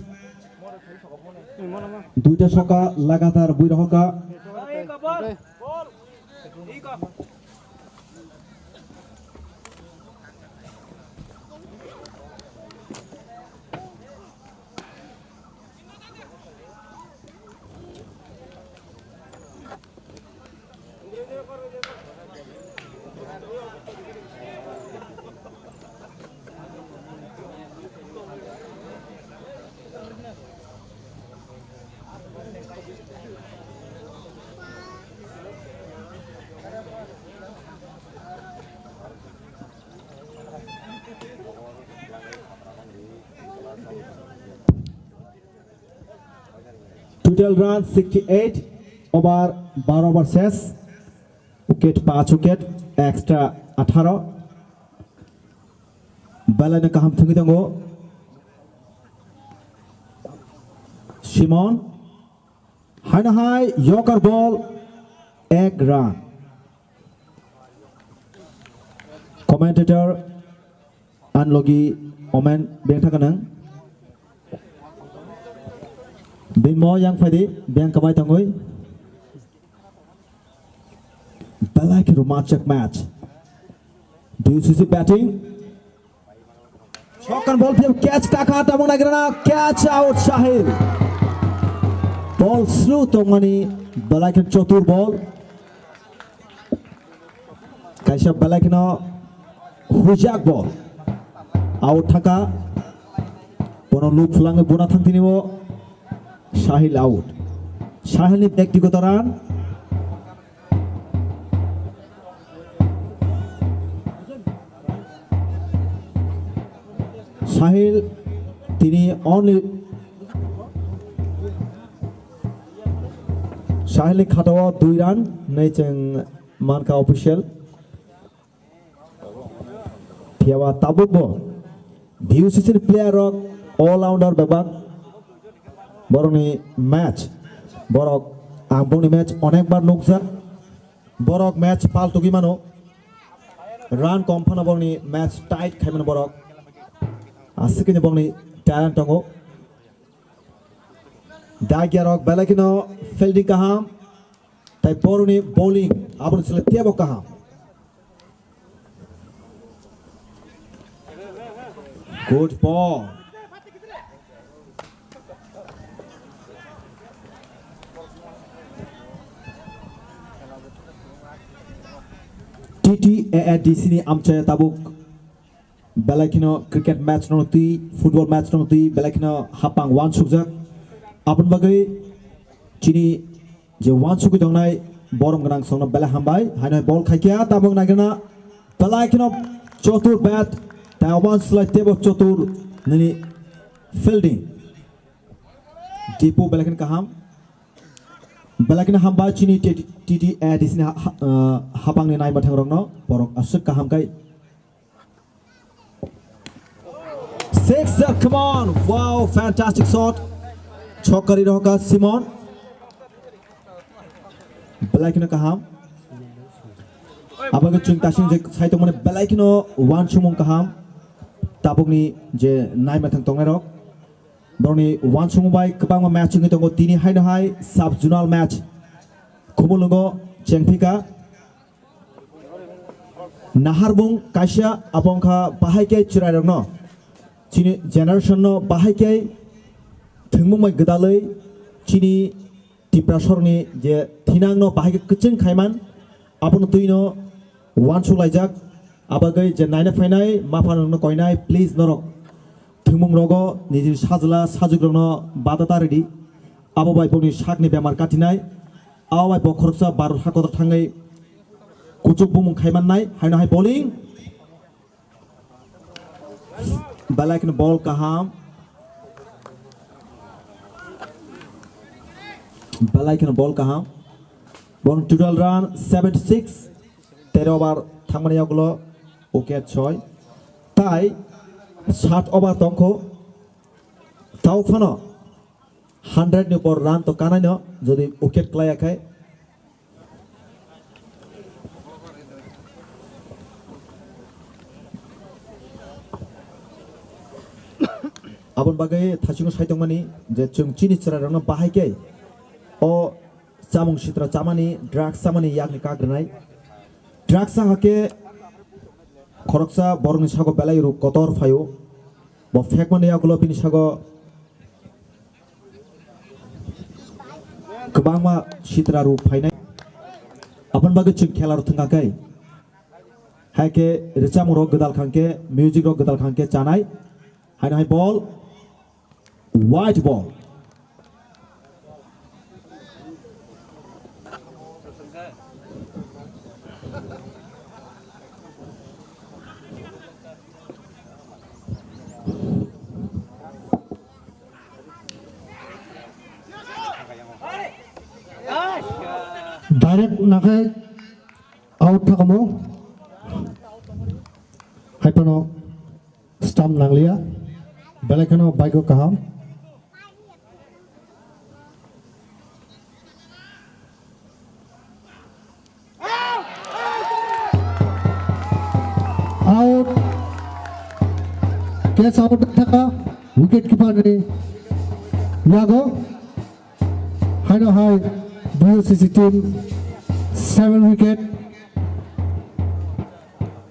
Duita soka lagatar bui rohoka. Total run sixty eight, over baro over ses, wicket panch wicket, extra atharo. Belai no kaham thwngwi tongo Simon. Haino hai Yorker ball, ek run. Commentator, ani logi Omen bengtha kanang. Bini mo yang phaidi, beng kwbai tongwi. Belai khe romantic match. D C C batting. Sokan ball phiyam catch kakha tamung nagrana, catch out Sahil. Ball slow tongmani belai khe chotur ball. Kaisa belai kheno huijak ball. Out thangkha. Bono loop phlangwi buna thangtini o Sahil out. Sahil ni bektigoto run. Sahil tini only Sahil ni khatao dui run nei chwng mankha official. Phiya ba tabukbo B U C C ni player rok all rounder bebak borokni match borok ang bongni match onek bar nukjak. Borok match pal tugwi mano. Run kom phano borokni match tight khai mano borok. Aswk khe borokni talent tongo. Dagya rok belai kheno fielding kaham. Tai borokni bowling aboni slai tebo kaham. Good ball. T T A A D C ni amchaya tabuk belai kheno cricket match no twi, football match no twi belai kheno hapang uansukjak. Aboni bagwi chini je uansugwi tongnai borom gwnang songno belai hambai. Haino ball khaikya tabuk naikena belai kheno chotur bat, tai oban slai tebo chotur nini fielding. Dipu belai kheno kaham. Belai kheno hambai chini T T A D C ni ha-, ha-, uh, hapangni naima thangrokno borok aswk kaham kai. Six, uh, come on. Wow, fantastic shot. Chokari rohoka Simon. Belai kheno kaham. Abagwi chwng tasing je sai tongmani belai kheno uansukmung kaham. Tabukni je naima thang tongnai rok. Borokni uansukmung bai kwbangma match wngwi tongo. Tini haino hai sub zonal match. Khumulwngo chengphika. Naharbung kaisa abo wngkha bahai khe chwrairokno chini generation no bahai khe thwngmung bai gwdalwi chini Tiprasarni je thinangno bahai khe kwchwng khaiman abono twino uansuk laijak. Abagwi je naina phainai mapha nokno koinai please norok thwngmung rogo niji sajla sajukrokno bada ta ridi. Abo bai boni sakni bemar katinai. Abo bai bo khoroksa Bharat hakotor thangwi kuchuk bumung khaimannai haino hai bowling. Belai kheno ball kaham. Belai kheno ball kaham. Bong total run seventy six. Tero over thangmani yagulo wicket soi. Tai sat over tongkho. Tao phano hundred ni upor run to kanai no, jodi wicket klaiya khai. Aboni bagwi thasingo sai tongmani je chwng chini chwrairokno bahai khe o chamung sitra chamani, drugs chamani yakni kak rwnai. Drugs cha hakhe khoroksa borokni sago belai ruk kotor phaio. Bo phekmani yagulo bini sago kwbangma sitra ruk phainai. Aboni bagwi chwng khela rok thwngkha khe. Hai khe rwchapmung rok gwdal khang khe, music rok gwdal khang khe chanai. Haino hai ball, white ball. Direct nakhai out thakamo. Hai phano stamp nangliya. Belai kheno bike o kaham. Out. Catch out thaka wicket keeper ni yago. Haino hai B U C C team seven wicket,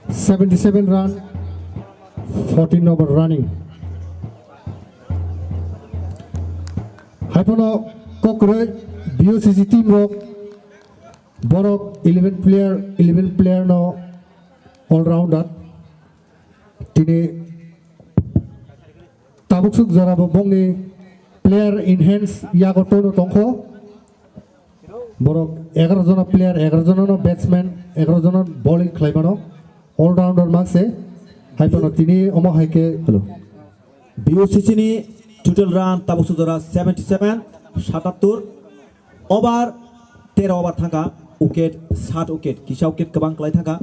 seventy seven run, fourteen over running. Hai phano kokroi B U C C team rok borok eleven player, eleven player no All-rounder. Tini tabuksuk jora bo bongni player in hands yago tono tongkho. Borok egaroh jona player, egaroh jona no batsman, egaroh jona bowling khlaimano. All-rounder makse. Hai phano tini omo hai khe Hello. B O C C ni total run tabuksuk jora seventy seven, satattor. Over tero over thangkha, wicket sat wicket, kisa wicket kwbang kwlai thangkha.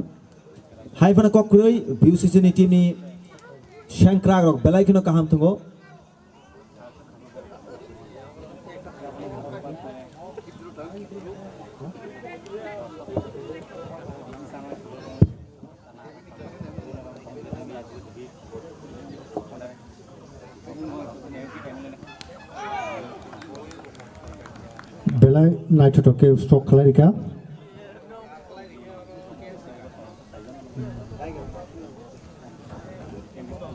Hai phano kok kwrwi B O C C ni team ni sengkrak rok belai kheno kaham thwngo. Belai naithotok khe stroke khlai rikha.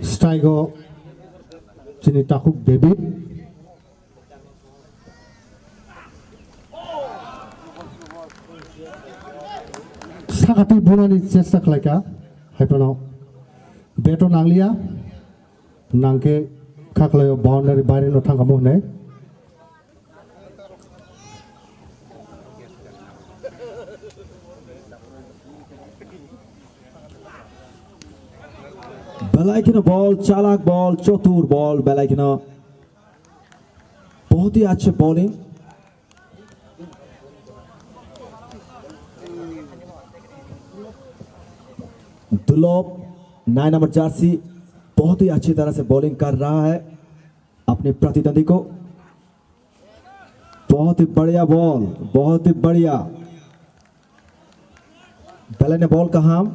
Strike o chini takhuk David. Sakatwi bunani chesta khlaikha, hai phano bat o nangliya, nangkhe khaklaio boundary baireno thangkamo hwnwi. Belai kheno ball, chalak ball, chotur ball, belai kheno. बहुत ही अच्छे bowling। दुर्लभ, nine number Jersey, बहुत ही अच्छी तरह से bowling कर रहा है अपने प्रतिद्वंदी को। बहुत ही बढ़िया ball, बहुत ही बढ़िया। Belai ni ball kaham.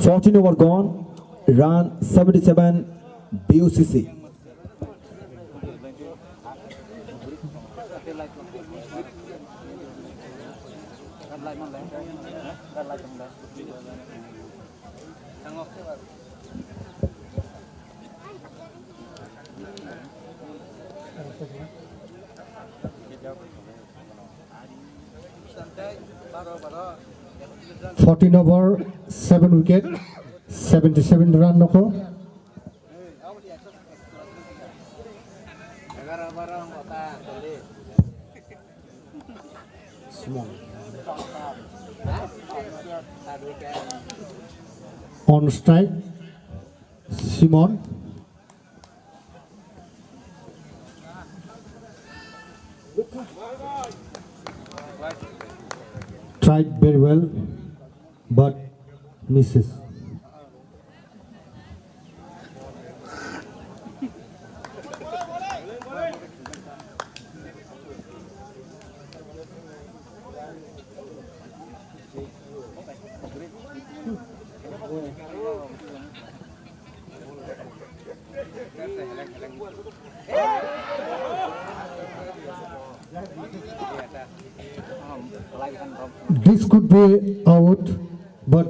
Fourteen over gone, run seventy seven, B O C C. Fourteen over, seven wicket, seventy seven run nokho. On strike, Simon. Tried very well, but misses. This could be out, but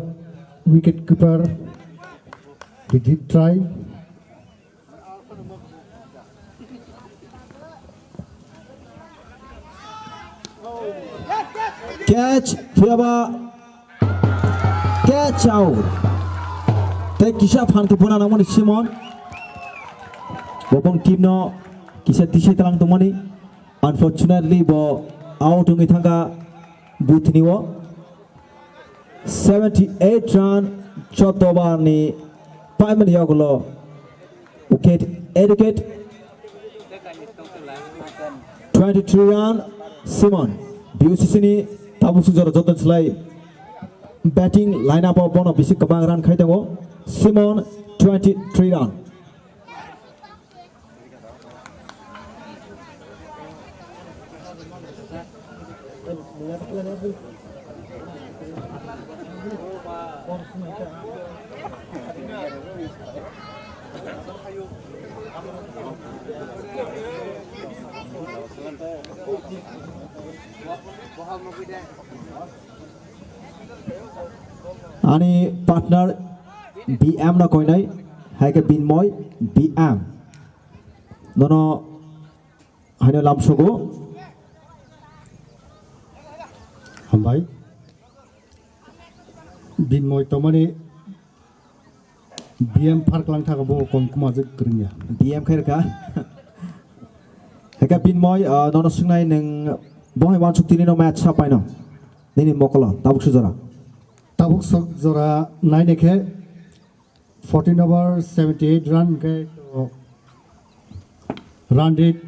wicket keeper, he did try. Catch, phiyaba catch out. Tei kisa phan khe buna nangmani Simon. Bo bong team no kisa tisi talang tongmani. Unfortunately, bo out wngwi thangkha buthni o. Seventy eight run, chotto over ni paimani yagulo wicket, eight wicket, twenty three run, Simon. B O C C ni tabuk sujaro joton slai batting line up o bono bisi kwbang run khai tongo. Simon, twenty three run. Ani partner B M no koinai, hai khe Binmoy B M. Nono haino lamsogo. Bai. Binmoi tomani B M park lang thago bo kom kuma jik kring ya. B M khair ka. Heka Binmoi, ah, nono sungnai neng bohai wansuk tini no match sapai no. Nini mokolo, tabuk sujora. Tabuk sok jora nai ne khe fourteen over seventy eight run khe to run rate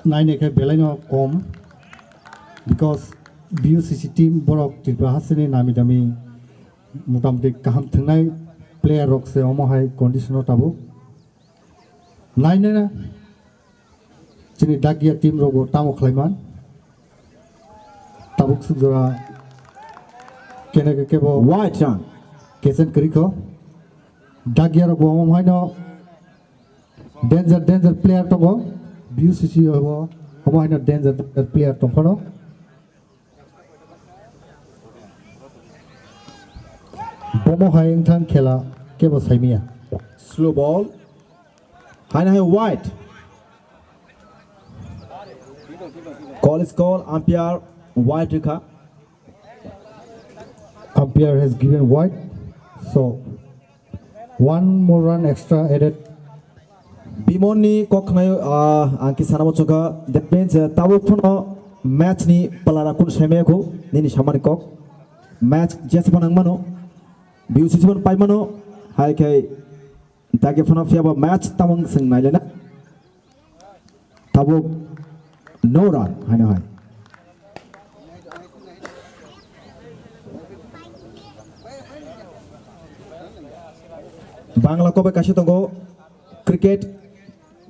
nai ne khe belai no kom, because B U C C team borok Tripura hasteni nami dami motamoti kaham thangnai player rok se omo hai condition o tabuk. Nainana chini Dagia team rogo tamo khlaiman. Tabuk sukjora kene ke kebo White run. Kesen krikho. Dagia rok bo omo haino danger, danger player tongo. B U C C o omo haino danger, danger player tongphano. Bomo hai wngthang khela kebo saimia. Slow ball. Haino hai wide. Call is call, umpire wide rikha. Umpire has given wide. So, one more run extra added. Bimonni kok khnayo, ah, ang ki sana muchungo. That means, ah, tabuk phano match ni palara kun saimaya ko, nini samani kok. Match jesa phano ang mano. B U C C phano pai mano. Hai khai dagi phano phiya ba match tamang sing nailena. Tabuk no run, haino hai. Bangla kobe kaisa tongo, cricket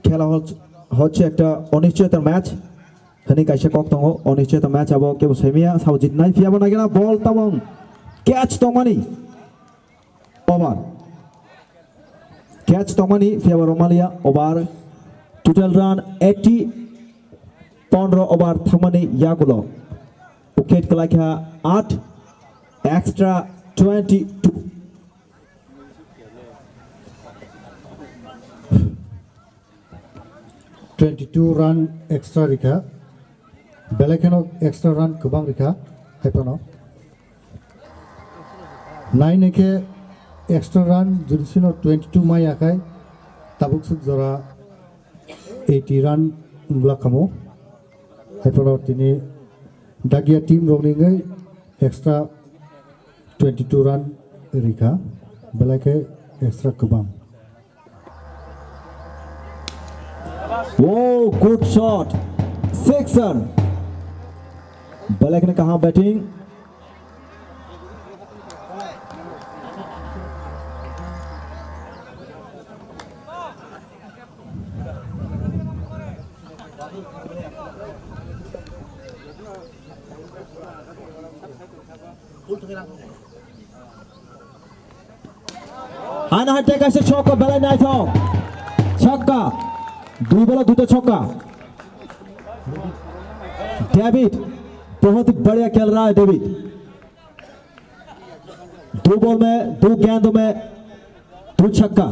khela hoch-, hochche ekta onischchoyota match. Hani kaisa kok tongo, onischchoyota match abo kebo saimia, sabo jitnai phiya ba nagina ball tamang catch tongmani. Over. Catch tongmani phiya ba romaliya over. Total run eighty, pondro over thangmani yagulo. Wicket kwlaikha aat, extra twenty-two. Twenty-two run extra rikha. Belai kheno extra run kwbang rikha, haiphano. Nai nai khe extra run judisino twenty-two maya khai, tabuk suk jora eighty run wngla kamo. Haiphano tini Dagia team rokni wngwi extra twenty-two run rikha, belai khe extra kwbang. Oh, good shot. Sixer. Belai kheno kaham batting. Haino hai teka se chokka belai naithok. Chokka. Dui bolo duita chokka. David, बहुत ही बढ़िया खेल रहा है डेविड। दो बॉल में, दो गेंदों में दो छक्का।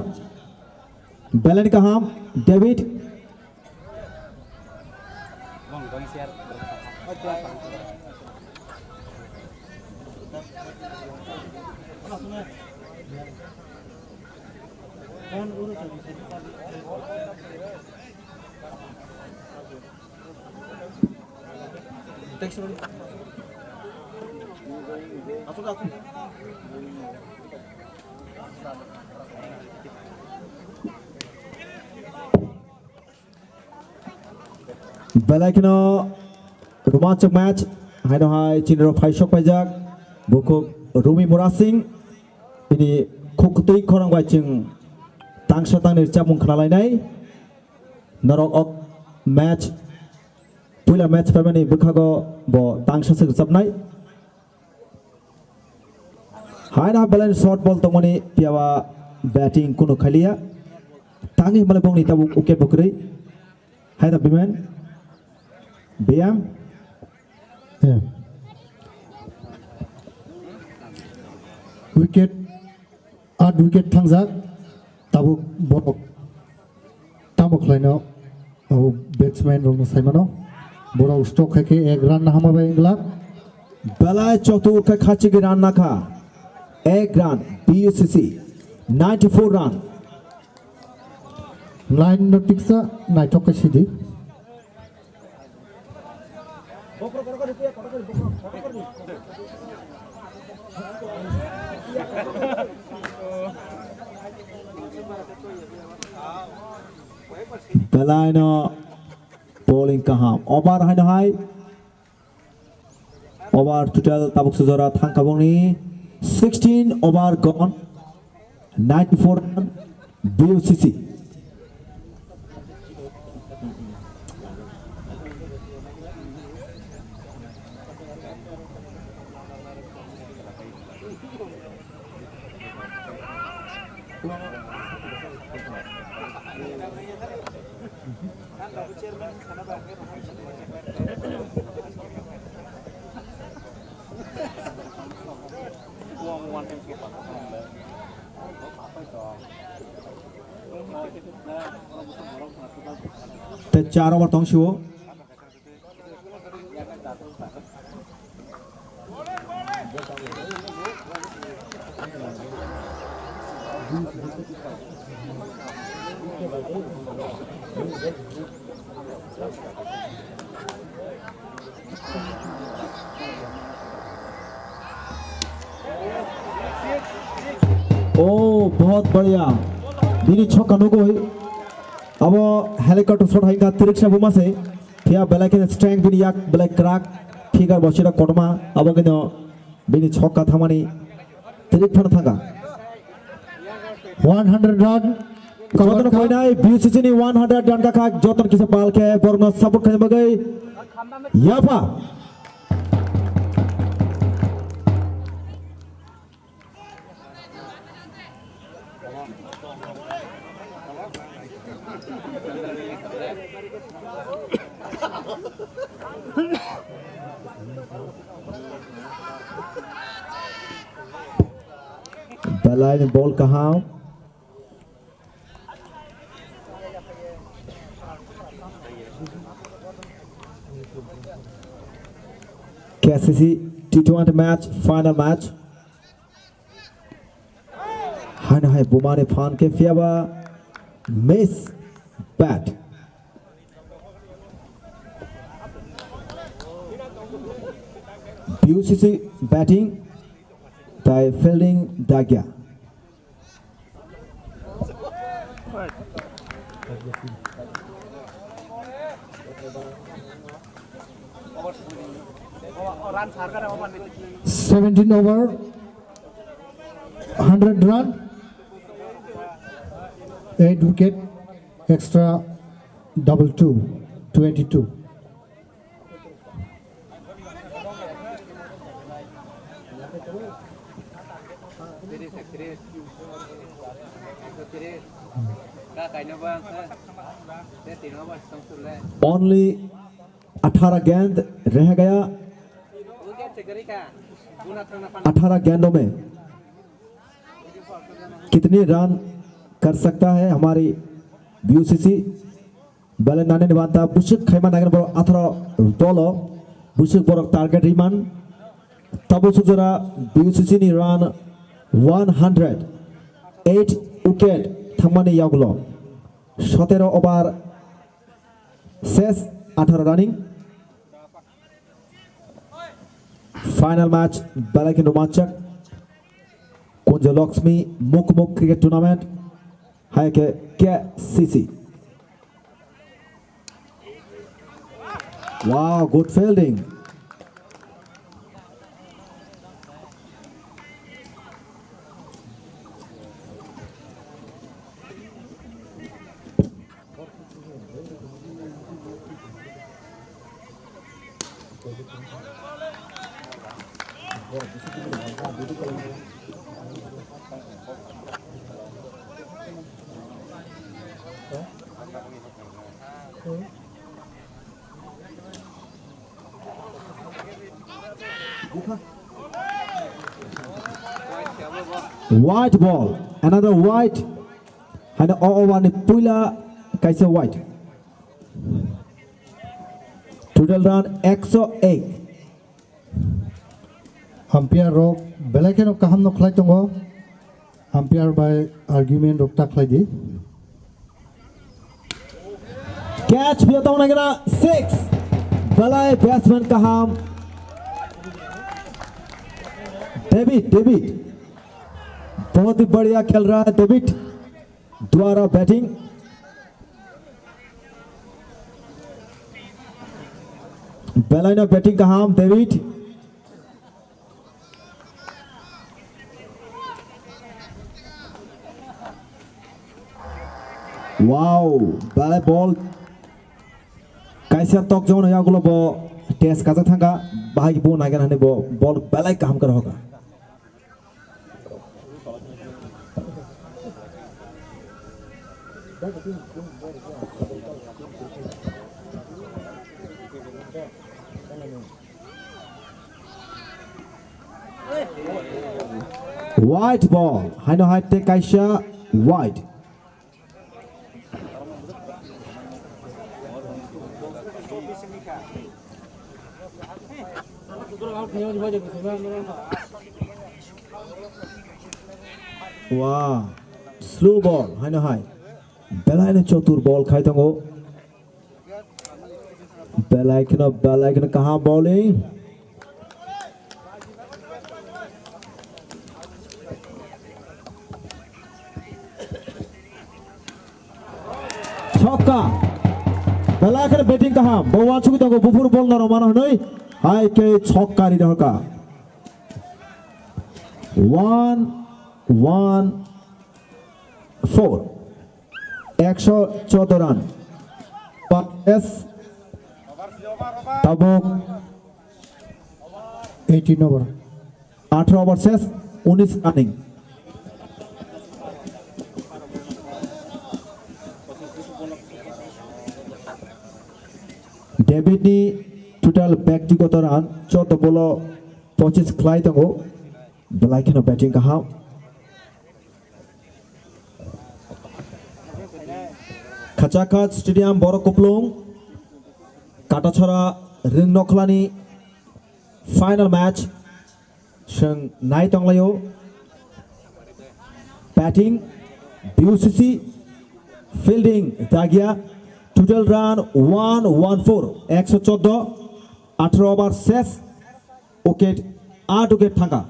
Belai kaham, David. Belai kheno romanchok match, haino hai chini rok phaisok paijak, bukhuk Rumi Murasing, bini khukutwi khorang bai chwng tangsa tangni chamung khna lainai. Norok ok match, puila match paimani bwkhago bo tangsa se rwchapnai. Haino belai short ball tongmani phiya ba batting kunu khaliya. Tangi himale bongni tabuk wicket bo kwrwi. Haino Biman. Biyam. Eh. Wicket, aat wicket thangjak. Tabuk borok tamo khlaino, abo batsman rokno saimano. Borok stroke khai khe ek run no hama bai wngla. Belai choktu khe khachigwi run nakha. Ek run, B U C C, ninety-four run. Line no tiksa naithok khe sidi. Belai no bowling kaham. Over haino hai. Over total tabuk sujora thangkabongni sixteen over gone, ninety-four run, B U C C. Tei char over tong sio. Oh, bahut badhiya. Bini chokka nugui. Abo helicopter shot hai wngkha, tirik sa buma se. Phiya belai kheno strength bini yak belai kwrak. Figure bo sira kotorma. Abo kheno bini chokka thangmani tirik phano thangkha. One hundred run. Jotono koinai B U C C ni one hundred run kakha, jotono kisa bal khe borokno support khaina bagwi yapha. Belai ni ball kaham. K C C T twenty match, final match. Haino hai bumani phan khe phiyaba miss bat. B U C C batting tai fielding dagya. Seventeen over, hundred run, eight wicket, extra double two, twenty-two. Only अठारह गेंद रह गया। अठारह गेंदों में कितनी रन कर सकता है हमारी B U C C? Belai nani ni banta bwswk khaima nangani borok atharo dolo, bwswk borok target riman. Tabuk sujora B U C C ni run one hundred eight wicket thangmani yagulo. Sotero over ses, atharo running. Final match belai khe romanchak. Kunjo Lakshmi Mukmuk Cricket Tournament, hai khe K C C. Wow, good fielding. White ball, another white. Haino o over ni puila kaisa white. Total run ekso ek. Umpire rok belai kheno kaham no khlai tongo. Umpire bai argument rok ta khlai di. Catch biya tong nai kena six. Belai batsman kaham. David, David. बहुत ही बढ़िया खेल रहा है David. Dwara batting. Belai no batting kaham David. Wow, belai ball. Kaisa tok jongno yagulo bo test kajak thangka, bahai bo naigan hani bo ball belai kaham kar hoka. White ball, haino hai te kaisa white. Wah, slow ball, haino hai. Belai no chotur ball khai tongo. Belai kheno, belai kheno kaham bowling. Chokka. Belai kheno batting kaham. Bo uansugwi tongo buphuru ball no romano hwnwi. Hai khe chokka ri rohorka. One, one, four. Ekso choudo run. Pass. Tabuk. Eighteen over. Atharo over ses, unis running. David ni total bektigoto run choudo bolo pochis khlai tongo. Belai kheno batting kaham. Khachakhat Stadium, Borok Kuplung, Katathora Ring Nokhlani final match chwng nai tonglaio. Batting B U C C, fielding Dagia, total run one one four, ekso choudo, atharo over ses, wicket, aat wicket thangkha.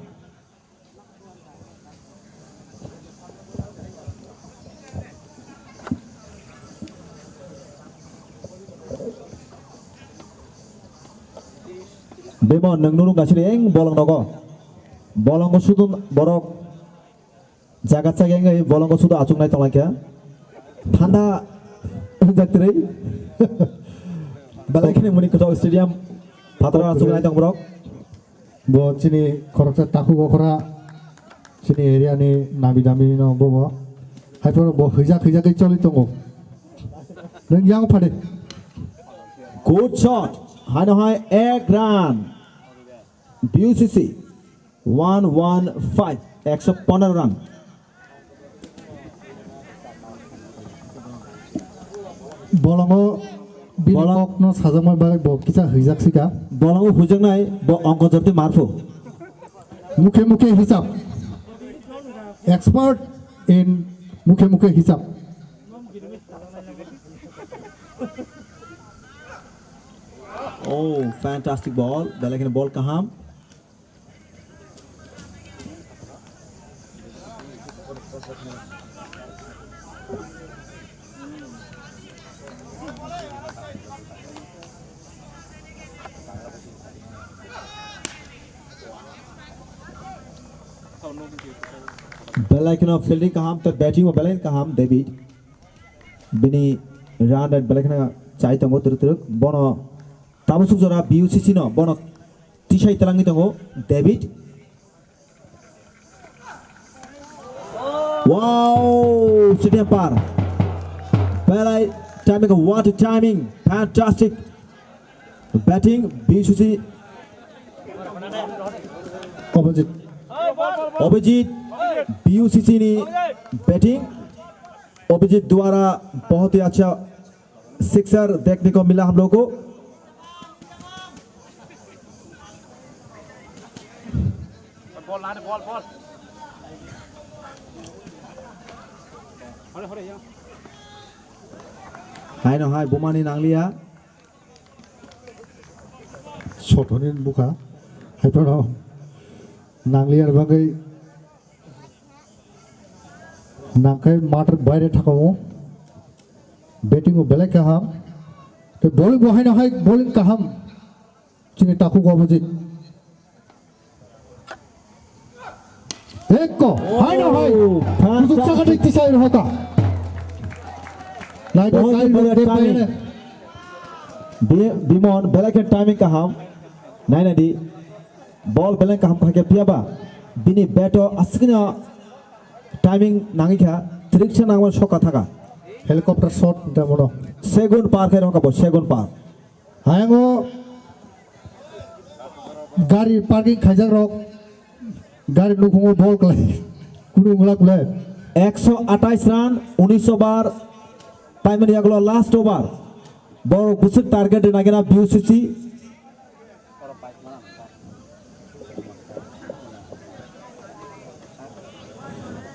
Bemo nwng nunu gasiri eng bolong nogo. Bolongo sudu borok jaga chagi eng bolongo sudu achuk nai tonglaikha. Thanda jak twi. Belai khini muni kwthok stadium. Phatar achuk nai tong borok. Bo chini khoroksa takhuk okra, chini area ni nami dami no bo bo. Hai phano bo hwijak hwijak khe choli tongo. Nwng yang phade. Good shot. Haino hai ek run. B U C C one one five. Ekso pondro run. Bolongo bini Bolong- kokno sajakma bai bo kisa hwijak sika. Bolongo hujaknai bo ongko jorti marphu. Mukhe mukhe hisab. Expert in mukhe mukhe hisab. Oh, fantastic ball. Belai kheno ball kaham. Belai kheno fielding kaham, to batting bo belai kaham, David. Bini run rate belai kheno chai tongo, turuk turuk. Bono tabuk suk jora B U C C no, bono tisai talangwi tongo, David. Wow, stadium par. Belai timing, what a timing. Fantastic. Batting, B U C C. Opposite. Abhijit, B U C C ni batting. Abhijeet द्वारा बहुत ही अच्छा सिक्सर देखने को मिला हम लोग को। Bol, lari, bol, bol. Hore, hore, ya. Haino hai bumani nangliya. Sotoni bukha. Hai pano nangliya bagwi nangkai matter baire thakao. Batting o belai kaham. Te bowling bo haino hai bowling kaham. Chini takhuk opposite. Ekko, hai na hai. Oh, kusuk saka dik tisai rohota. Lai to kai lo de paine. Bimon belai khe timing kaham. Naina di. Ball belai kaham kha khe phiya ba. Bini bat o asikna timing nangikha. Triksa nangma soka thaka. Helicopter shot da mono. Segun par khe rohka bo, segun par. Hayango gari parking khaijak rok, gari nukhungo bol klai, kunu wngla kulai. Ekso atais run, unis over, paimani yagulo last over. Borok bwswk target rwna gena B U C C.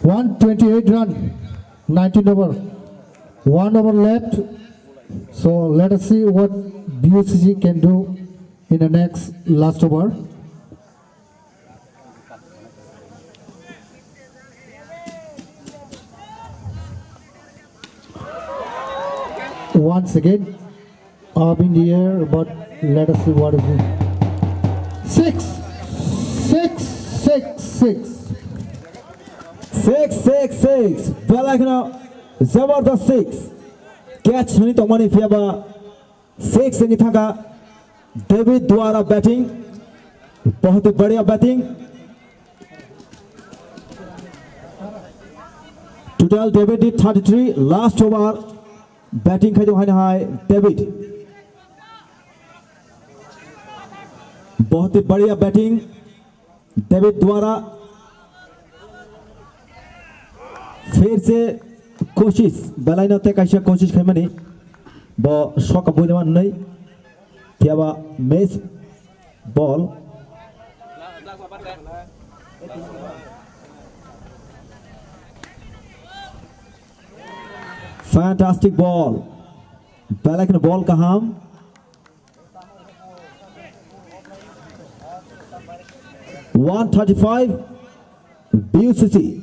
One twenty-eight run, nineteen over. One over left. So let us see what B U C C can do in the next last over. Once again, up in the air, but let us see what is it. Six, six, six, six. Six, six, six. Belai kheno jabardast six. Catch hwnwi tongmani phiya ba six wngwi thangkha. David Duara batting. Bahut hi badhiya batting. Total David di thirty-three, last over. Batting khai tongo haino hai David. Bahut hi badhiya batting David Duara. Phir se koshish, belai no tei kaisa koshish khaimani. Bo soka buidama wnwi. Phiya ba miss ball. Fantastic ball. Belai kheno ball kaham. One thirty-five B U C C.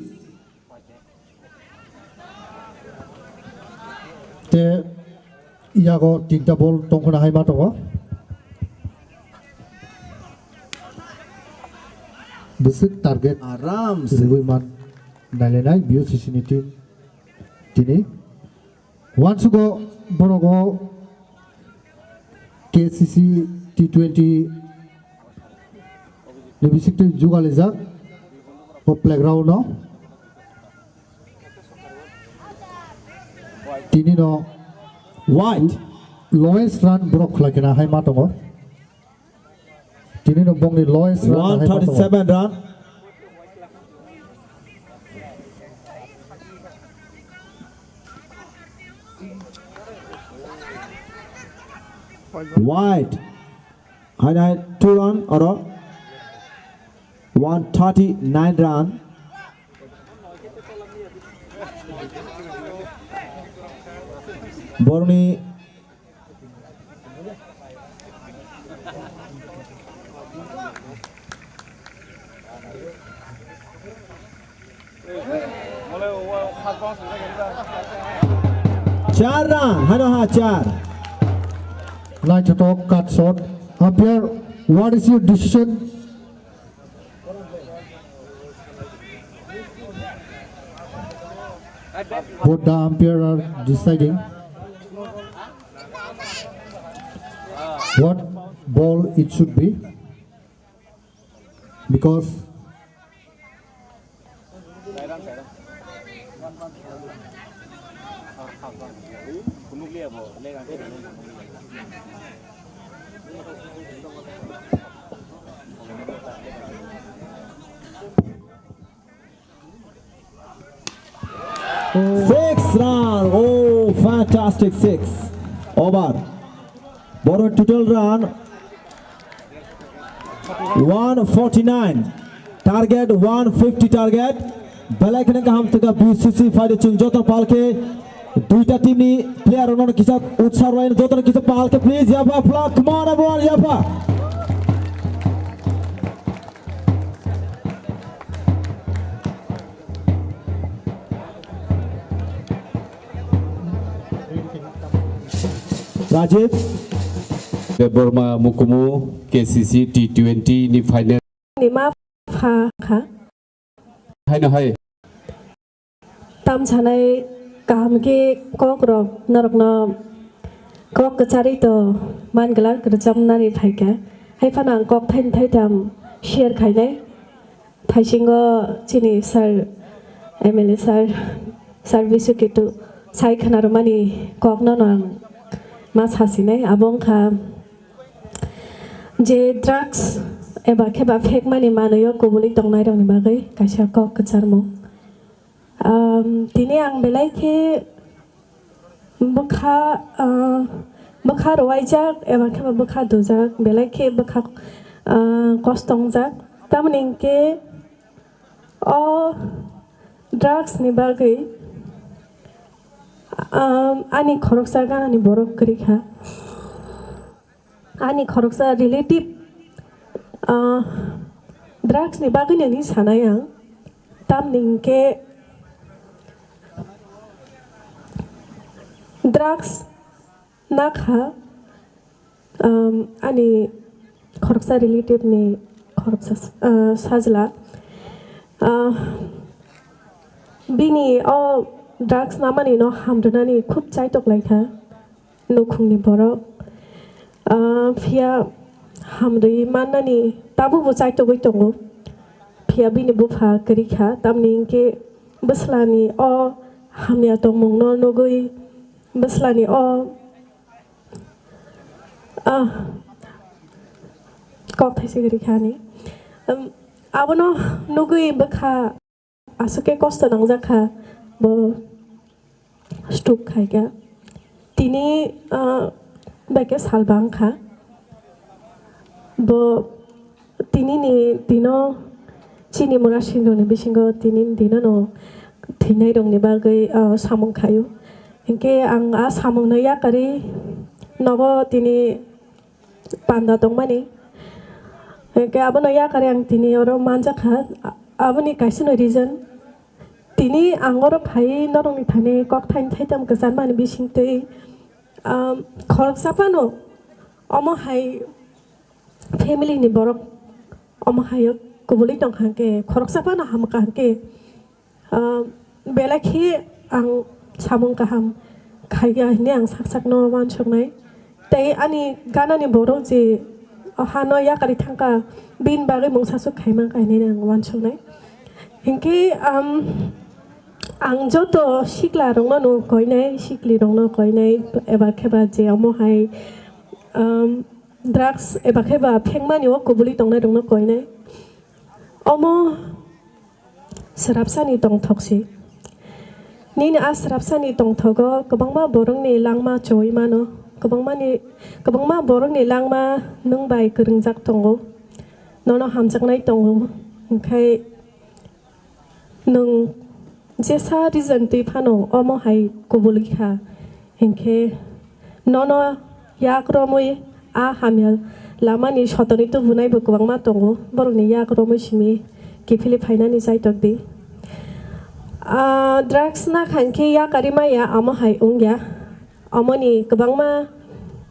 Te yago tinta ball tongkhona hai ma tongo. Bwswk target Aram se. Rwui man nailainai B U C C ni team tini. Wansugo borogo K C C T twenty ni bisingtwi jugalijak o playground o. Tini no wide lowest run borok khlai khe na hai ma tongo. Tini no bongni lowest run hai ma tongo. One thirty-seven run. Wide. Hai hai two run oro. One thirty-nine run. Borni Char run, hano ha char. Naithothok cut shot. Umpire, what is your decision? Both the umpire are deciding what ball it should be. Because Six run, oh, fantastic six. Over. Borok total run one forty-nine. Target one fifty target. Belai kheno kaham thwkha B C C phaidi chwng joto palkhe duita team ni player rokno kisa utsaho rwlaino jotono kisa palkhe please yapha phlak come on everyone yapha. Rajiv. Debbarma Mukumu K C C T twenty ni final. Ni ma pha kha. Haino hai. Tam sanai kaham khe kok rok norokno kok kwcharwi to man glak rwchapnani phaikha. Hai phano ang kok thaini thaitam share khainai. Phaisingo chini sir, M L A sir, sir Bisu Ketu sai khwnarwmani kokno no ang ma sasinai. Abo wngkha je drugs eba khe ba phekmani manwi o kubulwi tongnairokni bagwi kaisa kok kwcharmung. Um, tini ang belai khe bwkha, ah, bwkha rwuaijak eba khe ba bwkha dujak, belai khe bwkha, ah, kosto wngjak. Tamoni hinkhe o drugs ni bagwi, um, ani khoroksa ganani borok kwrwi kha. Ani khoroksa relative, ah, drugs ni bagwi nini sanai ang. Tamni hinkhe drugs nakha, um, ani khoroksa relative ni khoroksa, ah, sajla. Ah, bini o drugs namani no hamrwnani khub chaitok laikha. Nukhungni borok, ah, phiya hamrwi mannani tabukbo chaitogwi tongo. Phiya bini bupha kwrwi kha, tamni hinkhe bwslani o hamya tongmungno nugwi bwslani o, ah, kok thaisa kwrwi kha ani. Um, abono nugwi bwkha aswk khe kosto nangjak kha, bo stroke khai kha. Tini, ah, bai khe sal bang kha. Bo tini ni dino chini mura singrokni bisingo tini ni dino no thwinairokni bagwi, ah, samung khaio. Hinkhe ang a samungno yakarwi nogo tini panda tongmani. Hinkhe abono yakarwi ang tini oro manjakha. A-, aboni kaisa no reason. Tini ang oro phaiwi norokni thani kok thaini thaitam kwcharmani bisingtwi, um, khoroksa phano omo hai family ni borok omo hai o kubulwi tongkha hinkhe, khoroksa phano hamkha hinkhe, Ah, belai khe ang samung kaham khaiya hwnwi ang sak sakno uansuknai. Tei ani ganani borok je o hano yakarwi thangkha, bini bagwi mungsa swk khaimang kha hwnwi ang uansuknai. Hinkhe, um, ang joto sikla rokno no koinai, sikli rokno koinai, eba khe ba je omo hai, um, drugs eba khe ba phengmani o kubulwi tongnai rokno koinai. Omo Srapsani tongthok si. Nini a srapsani tongthogo kwbangma borokni langma chowi mano. Kwbangmani, kwbangma borokni langma nwng bai kwrwngjak tongo. Nono hamjaknai tongo. Hinkhe nwng jesa reason twi phano omo hai kubulwi kha. Hinkhe nono yak romwi a hamya lamani sotoni tubunaibo kwbangma tongo, borokni yak romwi simi kiphilwi phainani chaitok di. Ah, drugs nakha hinkhe yakarwi maya, amo hai wngya. Amoni kwbangma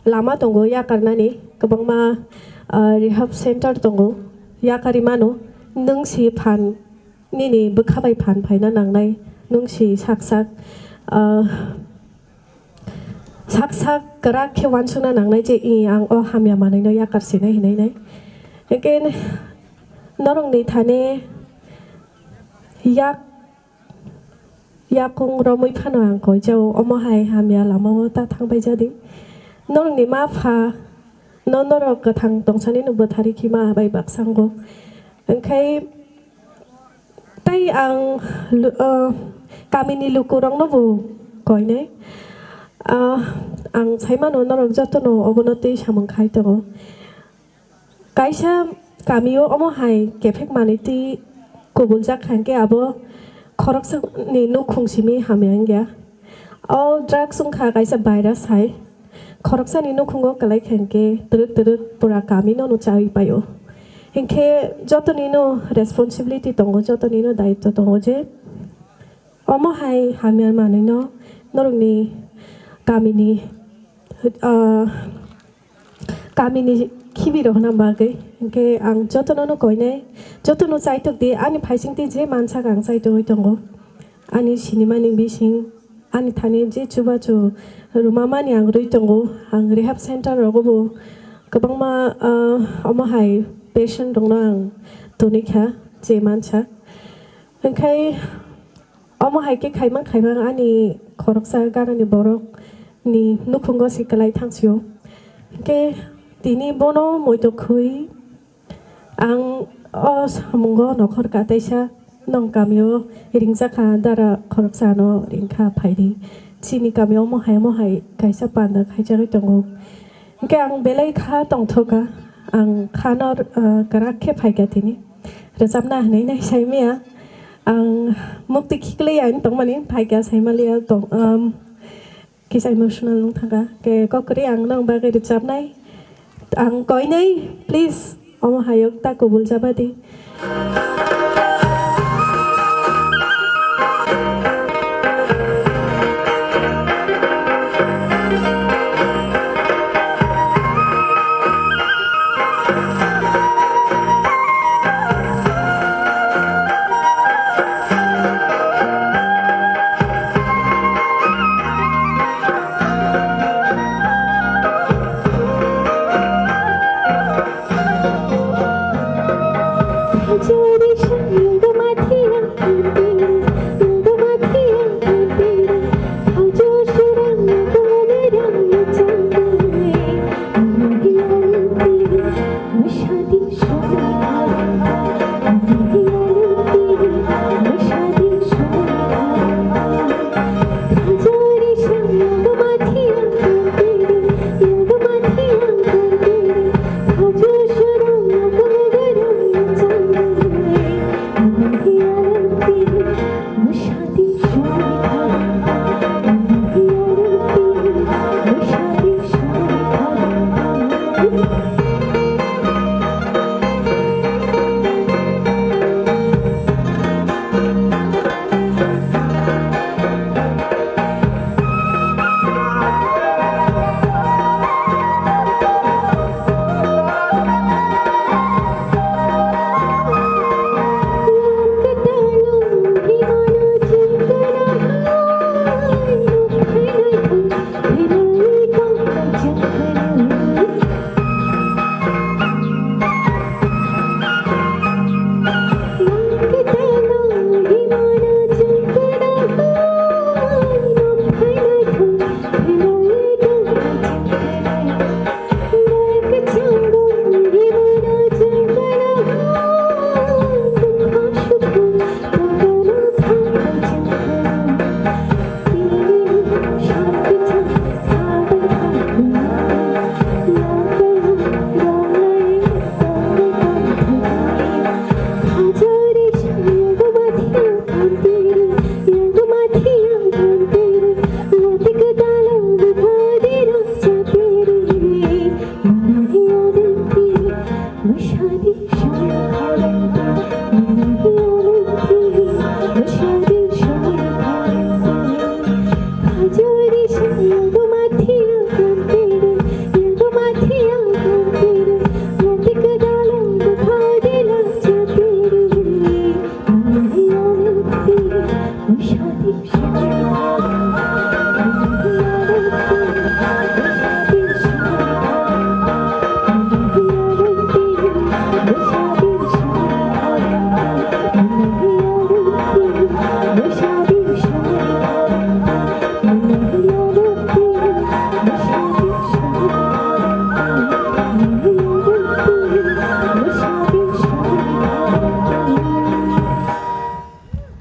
lama tongo yakarnani, kwbangma, ah, rehab center tongo, yakarwi mano. Nwng si phan nini bwkha bai phan phaina nangnai, nwng si sak sak, ah, sak sak kwrak khe uansukna nangnai je, "I, ang o hamya manwino yakar sinai," hinwi nai. Hinkhe norokni thani yak, yakung romwi phano ang koi jao, omo hai hamya lamao ta thangbai jadi. Norokni ma pha no norok kwthang tongsanino bwtharwi khima bai baksa wngo. Hinkhe Tai ang lu-, ah, kamini lukurokno bo koinai. Ah, ang saimano norok jotono obono twi samung khai tongo. Kaisa Kamio omo hai kephek manwi twi kubuljak kha hwnkhe abo khoroksani nukhung simi hamya wngya. O drugs wngkha kaisa virus hai. Khoroksani nukhungo kwlai kha hwnkhe twrwk twrwk pura kamino no chawi paio. Hinkhe jotonino responsibility tongo, jotonino daitw tongo je omo hai hamya manwino norokni kamini, ah, kamini khibi rok hwnna bagwi. Hinkhe ang jotono no koinai, jotono chaitok di, ani phaisingtwi je mansak ang chaitogwi tongo. Ani sinimani bising, ani thani je chubachu rwmamani ang rwi tongo. Ang rehab center rogo bo kwbangma, ah, omo hai patient rokno ang tonwi kha, je mansak. Hinkhe omo hai khe khaimang khaimang ani khoroksa ganani borokni nukhungo se kwlai thangsio. Hinkhe tini bono moito khwi ang o samungo nokhor kataisa nong kamio ringjakha dara khoroksano ringkha phaidi. Chini kamio omo hai omo hai kaisa panda khaijagwi tongo. Hinkhe ang belai kha tongthokha, ang khano, ah, kwrak khe phaikha tini. Rwchapna hinwi nai saimaya. Ang muktwi khiklwi ang tongmani phaikha saimaliya tong, um, kisa emotional wng thangkha. Khe kok kwrwi ang nang bagwi rwchapnai. Ang koinai, please, omo hayok ta kubul jabadi.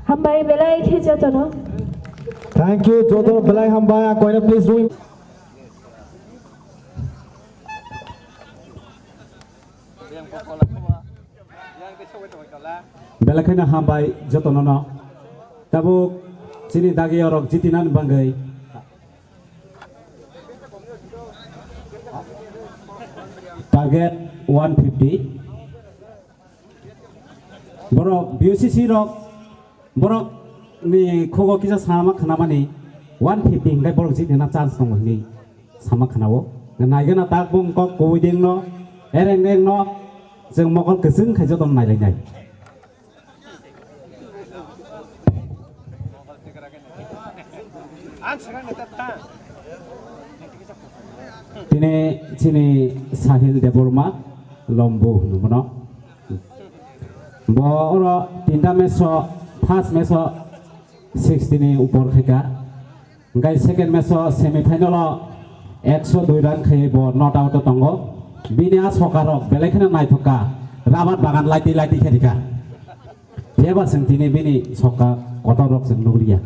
Hambai belai khe jotono. Thank you, jotono belai hambai. A koina please room. Belai kheno hambai jotono no. Tabuk chini dagi orok jitinani bagwi. Target one fifty. Borok B O C C rok, borok ni khugo kisa sama khnamani one fifty hingke borok jitna chance tongo hinwi sama khnao. Naigana tak bung kok kubui ding no, ereng reng no, jeng mokol keseng khai joto nailainai. Tini chini Sahil Debbarma lombu hwnwi bono. Bo oro tinta match o, first match o sixty ni upor khaika. Hingke second match o semi final o ekso dui run khai bo not out o tongo. Bini a sokarok belai kheno naithok kha. Rabat bagan laiti laiti khe rikha. Phiya ba chwng tini bini soka kotor rok chwng nukliya.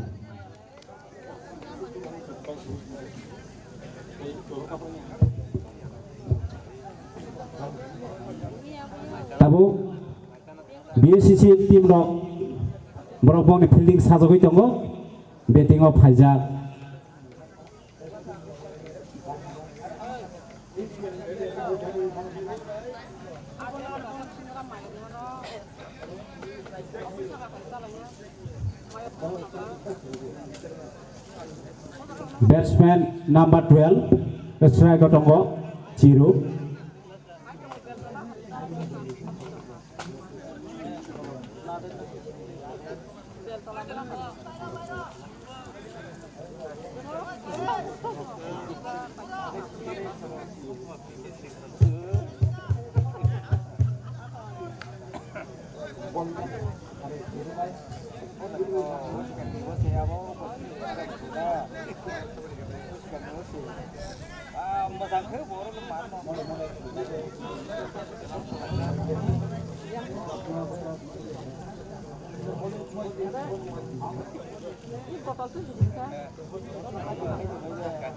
Tabuk B S C C team rok borok bongni fielding sajagwi tongo, batting o phaijak. Batsman number twelve, strike o tongo, Chiru.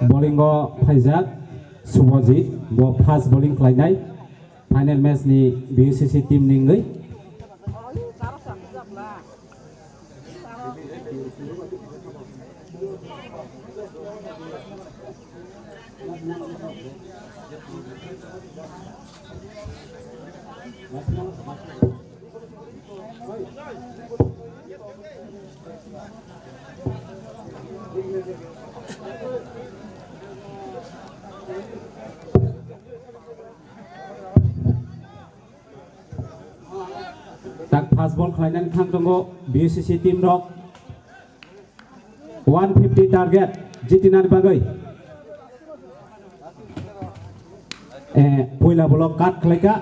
Bowling o phaijak Subhajit, bo fast bowling khlainai. Final match ni B U C C team ni wngwi. Tak fast ball khlainani thang tongo B U C C team rok. One fifty target jitinani bagwi. Eh, puila bolo cut khlaika.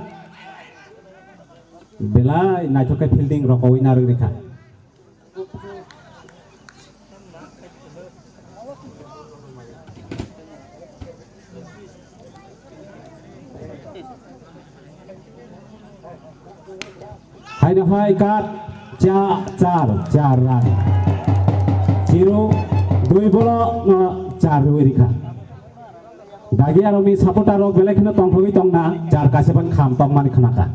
Belai naithok khe fielding rokowi narwk rikha. Haino hai kat cha char, char run. Chiru dui bolo no char rwi rikha. Dagi aro mi supporter rok belai kheno tongthogwi tongna char kaisa ban kham tongmani khnaka.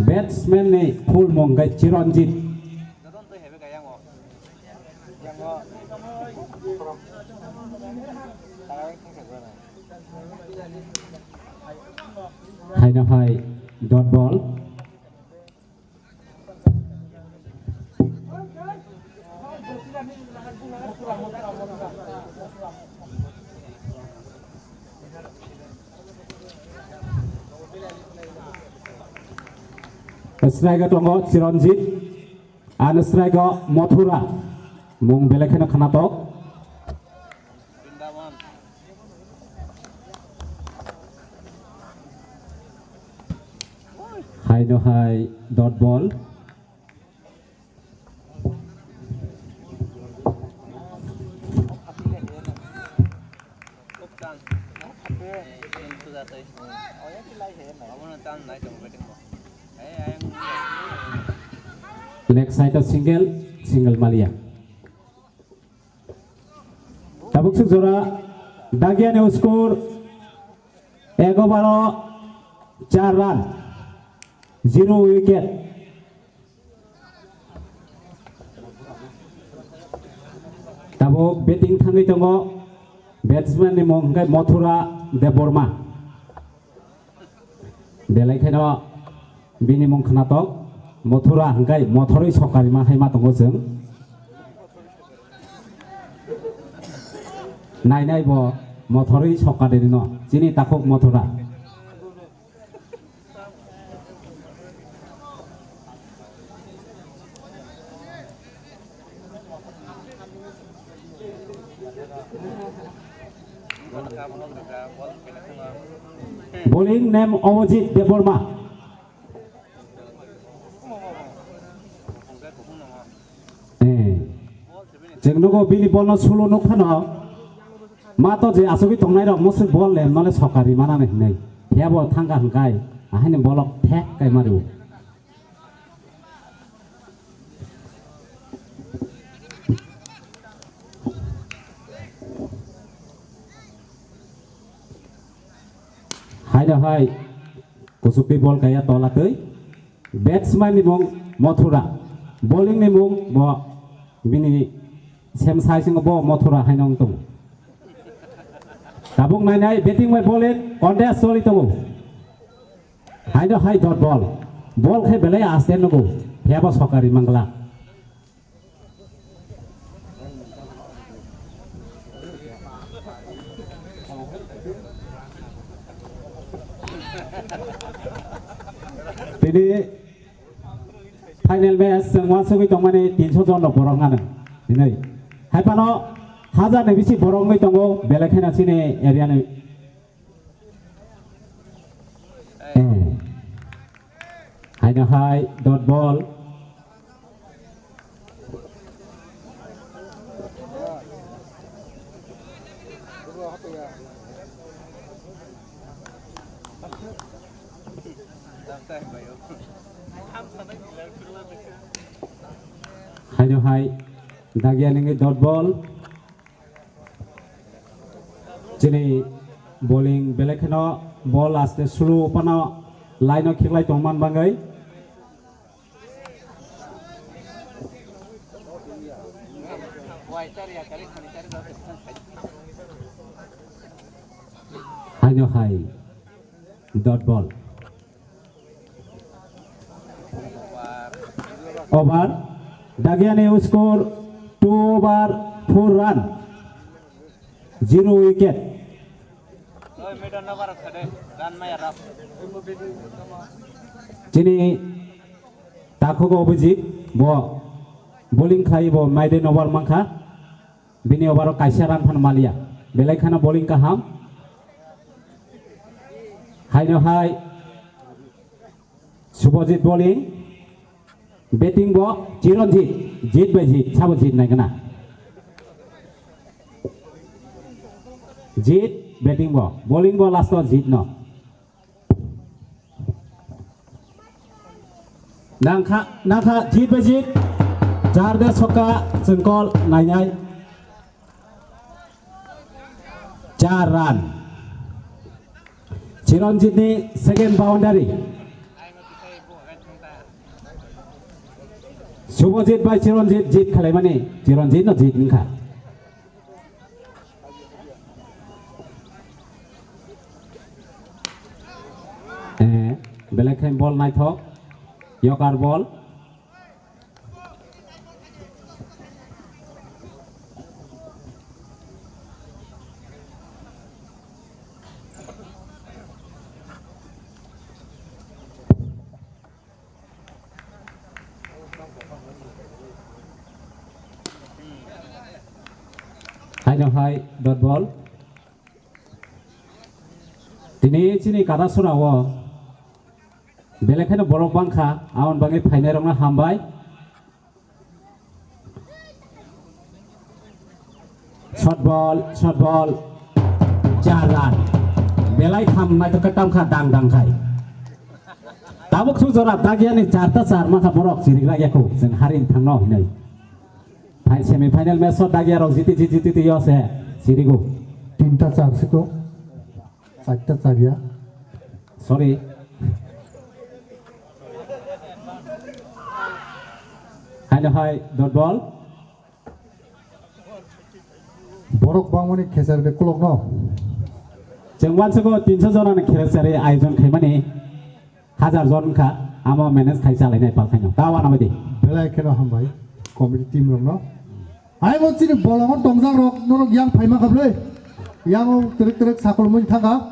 Batsman ni full mung khe Chiranjit. Haino hai dot ball. Strike o tongo Chiranjit, ani strike o Mathura, mung belai kheno khnatok. Haino hai dot ball. Leg side o single, single maliya. Tabuk suk jora Dagiani score ego baro char run, zero wicket. Tabuk batting thangwi tongo batsman ni mung hwnkhe Mathura Debbarma. Belai kheno bini mung khnatok Mathura hwnkhe mothorwi sokarima hai ma tongo chwng. Nainai bo mothorwi sokarino chini takhuk Mathura. Bowling name Omojit Debbarma. Eh. Chwng nugo bini bol no sulo nuk phano. Ma to je asugwi tongnai rok moswk bol le male sokari manani hinwi. Phiya bo thangka hwnkhe ahaini bolok thek kai mario. Haino hai kusukni bol kaya tola twi. Batsman ni mung Mathura, bowling ni mung bo bini sem sai singo bo Mathura haino wng tongo. Tabuk nainai batting bai bowling contest choli tongo. Haino hai dot ball, ball khe belai aste nugo, phiya bo sokari mangla. Tini final match chwng uansugwi tongmani tinso jon rok borok nano hinwi. Hai phano hajar ni bisi borok wngwi tongo belai kheno chini area ni. Eh. Haino hai dot ball. Haino hai dagia nini dot ball. Chini bowling belai kheno ball aste slow phano line o khiklai tongman bagwi. Haino hai dot ball. Over. Dagiani score two over four run, zero wicket. Chini takhugo Abhijit bo bowling khlai bo maiden over mankha. Bini over o kaisa run phan maliya. Belai kheno bowling kaham. Haino hai Subhajit bowling, batting bo Chiranjit, Jit bai Jit, sabo Jit nai gana. Jit batting bo, bowling bo last o Jit no. Nangkha, nangkha, Jit bai Jit, char de soka, chwng kol nainai. Char run. Chiranjit ni second boundary. Subhajit bai Chiranjit jit khalaimani, Chiranjit no jit wngkha. Eh, belai khe ball naithok, yoker ball. Haino hai dot ball. Tini chini kada sura o belai kheno borok bangkha, aboni bagwi phainairokno hambai. Short ball, short ball. Char run. Belai kham naithok khe tamkha dang dang khai. Tabuk su jora dagiani char ta char mankha borok chirigra yakho. Chwng haring thangno hinwi. Phai semi final match o dagiarok jiti jiti jiti yo se chirigo. Tinta char siko, charta char ya. Sorry. Haino hai dot ball. Borok bangmani khesar de kulok no. Chengwan siko tinso jona ni khesar ayojon khaimani. Hajar jon wngkha, amo manage khai chalainai pal khaino. Ta wana baidi. Belai kheno hambai, committee team rokno. Ai bo chini bolongo tongjak rok, norok yang phaima khablai. Yang o terek terek sakol mui thangkha.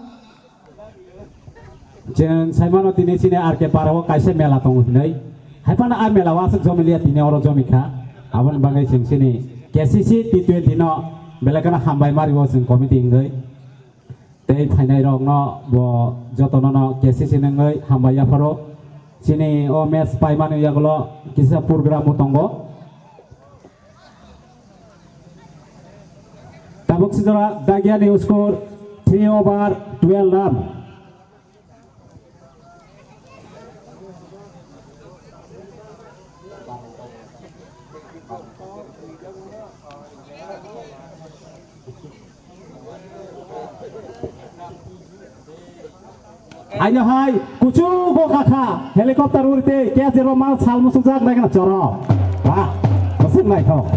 Chwng saimano tini chini R K Parao kaisa mela tongo hinwi. Haipano a mela o aswk jomilia tini oro jomikha. Aboni bagwi chwng chini K C C T twenty no belai kheno hambai mario chwng committee hinwi. Tei phainai rokno bo jotono no K C C nungwi hambai yapharo. Chini o match paimani yagulo kisa program bo tongo. Tabuk sijora Dagiani score three over twelve run. Aino hai kuchugo kakha helicopter urite catch ero ma sal musukjak nai kana choro. Ba, musuk nai tho.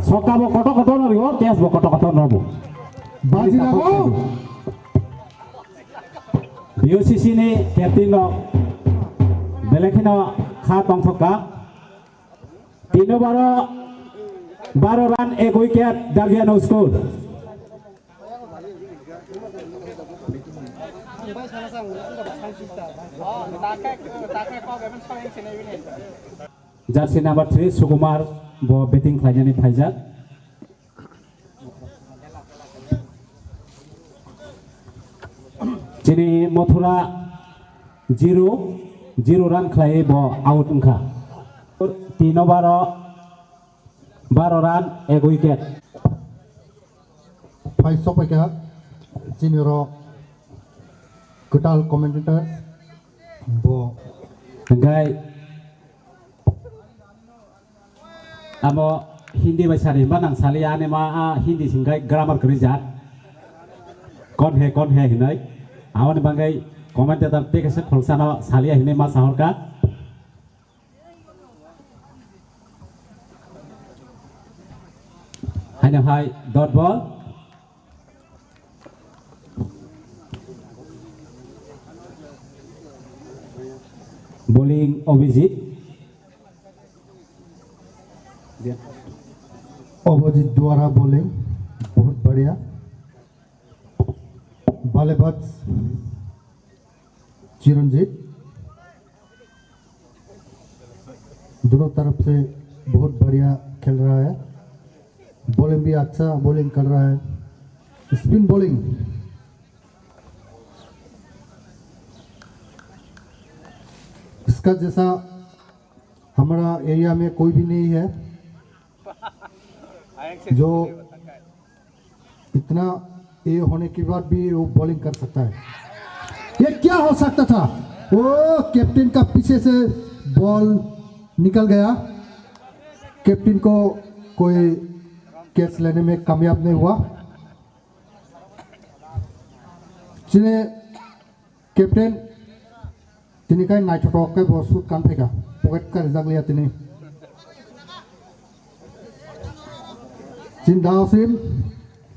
Soka bo koto koto no riwo, catch bo koto koto no bo. Baji rago. B O C C ni captain rok belai kheno kha tongthok kha. Tino baro, baro run, ek wicket, Dagiano score. Jersey number three, Sukumar, bo batting khlainani phaijak. Chini Mothura zero, zero run khlaiwi bo out wngkha. Tino baro, baro run, ek wicket. Phai sopaikha chini oro kwtal commentator bo. Hingkai Amo Hindi bai sari hwnba nang saliya, ani ma a Hindi singkai grammar kwrwi jak. Kon he, kon he hinwi. Aboni bagwi commentator tei kaisa khoroksa no saliya hinwi ma sahorkha. Haino hai dot ball. Bowling Abhijit. Abhijit Dwara bowling, bahut badhiya. Ballebaz Chiranjit, दोनों तरफ से बहुत बढ़िया खेल रहा है। बॉलिंग भी अच्छा बॉलिंग कर रहा है। स्पिन बॉलिंग, इसका जैसा हमारा एरिया में कोई भी नहीं है जो इतना ये होने के बाद भी वो बॉलिंग कर सकता है। ये क्या हो सकता था? वो कैप्टन का पीछे से बॉल निकल गया। कैप्टन को कोई कैच लेने में कामयाब नहीं हुआ। Chini captain, tini kai naithotok khe bo shoot kan phaikha, pocket ka rijak liya tini. Chini daosim,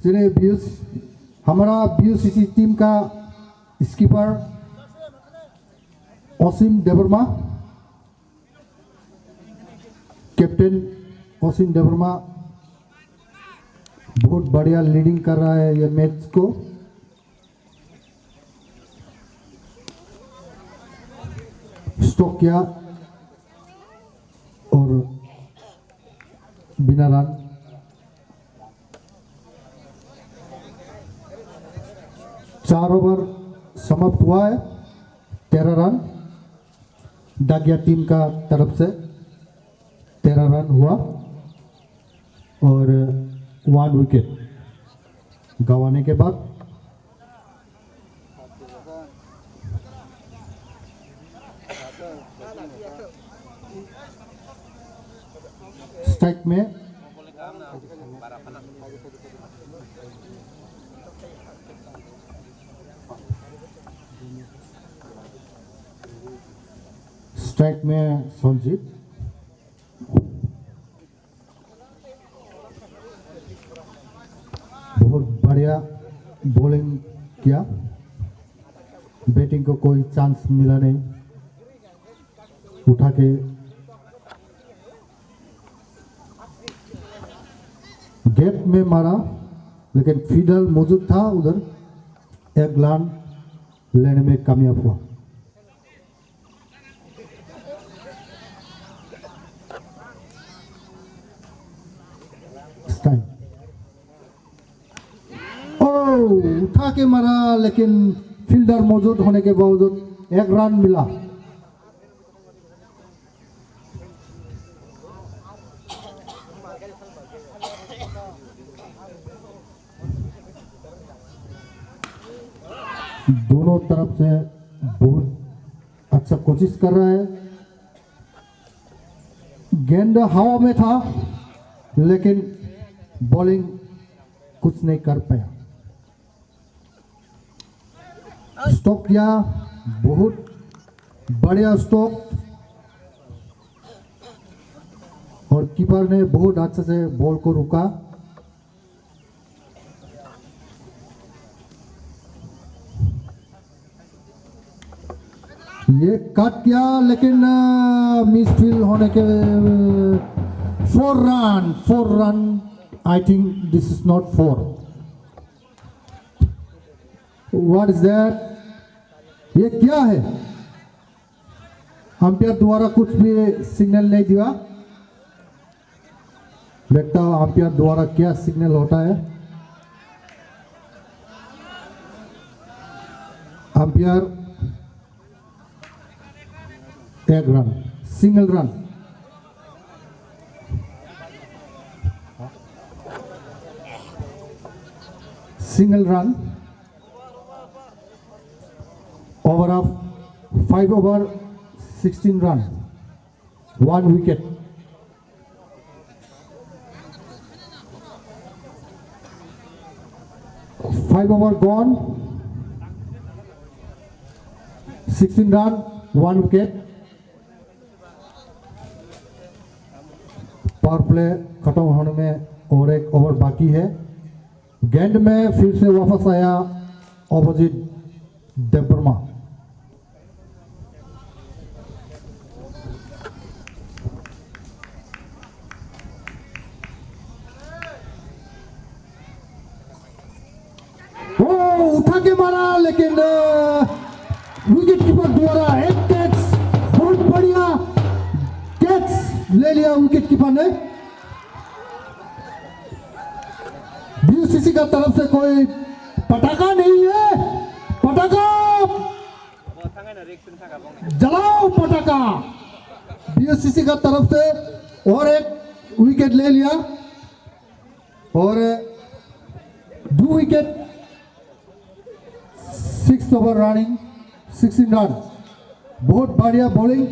chini B U C, hamara B U C C team ka skipper Osim Debbarma. Captain Osim Debbarma बहुत बढ़िया लीडिंग कर रहा है ये मैच को। स्ट्रोक किया और बिना रन। चार ओवर समाप्त हुआ है, तेरह रन। दागिया टीम का तरफ से तेरह रन हुआ और वन विकेट गंवाने के बाद स्ट्राइक में स्ट्राइक में संजीत। बहुत बढ़िया बॉलिंग किया, बैटिंग को कोई चांस मिला नहीं। उठा के गैप में मारा, लेकिन फील्डर मौजूद था उधर, एक रन लेने में कामयाब हुआ। स्टाइल। ओ, उठा के मारा, लेकिन फील्डर मौजूद होने के बावजूद एक रन मिला। दोनों तरफ से बहुत अच्छा कोशिश कर रहा है। गेंद हवा में था, लेकिन बॉलिंग कुछ नहीं कर पाया। स्ट्रोक किया, बहुत बढ़िया स्ट्रोक, और कीपर ने बहुत अच्छे से बॉल को रुका। ये कट किया, लेकिन मिस फील्ड होने के, four run, four run. I think this is not four. What is that? ये क्या है? अंपायर द्वारा कुछ भी सिग्नल नहीं दिया। देखता हूँ अंपायर द्वारा क्या सिग्नल होता है। अंपायर, एक run, single run, single run. Over of five over, sixteen run, one wicket. Five over gone, sixteen run, one wicket. Power play खत्म होने में और एक ओवर बाकी है। गेंद में फिर से वापस आया अभिजीत देबबर्मा। ओ, उठा के मारा, लेकिन विकेट कीपर द्वारा एक कैच, बहुत बढ़िया कैच ले लिया विकेट कीपर ने। बीओसीसी का तरफ से कोई पटाखा नहीं है, पटाखा जलाओ पटाखा। बीओसीसी का तरफ से और एक विकेट ले लिया और दो wicket, six over running, sixteen run. बहुत बढ़िया बॉलिंग।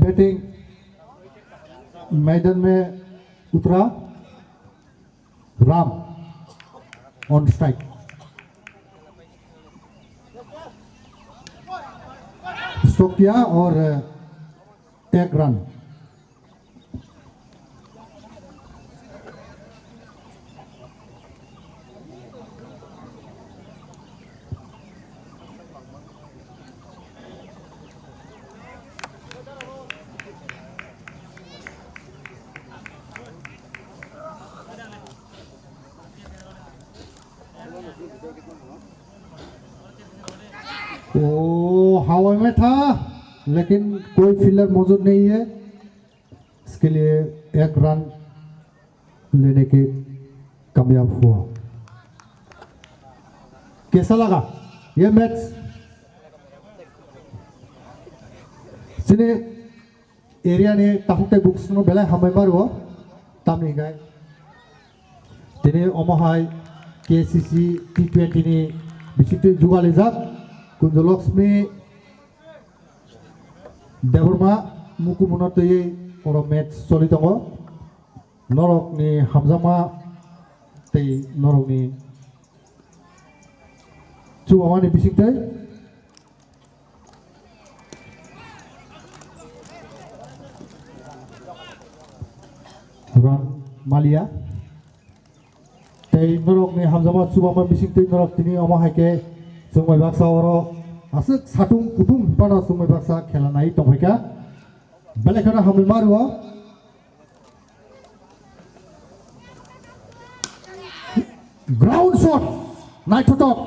बैटिंग मैदान में उतरा राम, ऑन स्ट्राइक। स्ट्रोक किया और एक रन। वो हवा में था, लेकिन कोई फील्डर मौजूद नहीं है, इसके लिए एक रन लेने के कामयाब हुआ। कैसा लगा ये match? Sini Area ni takhuk tei bukhuk songno belai hambai ma rwo. Tamni hwnkhe tini omo hai K C C T twenty ni bisingtwi jugalijak Kunjolokshmi Debbarma mukumuno twiwi oro match choli tongo. Norokni hamjakma tei norokni chubamani bisingtwi Ran Malia. Tei norokni hamjakma chubama bisingtwi norok tini omo hai khe chwng bai baksa oro aswk satung kutung phano chwng bai baksa khela nai tongphaikha. Belai kheno hambai ma rwo. Ground shot, naithotok.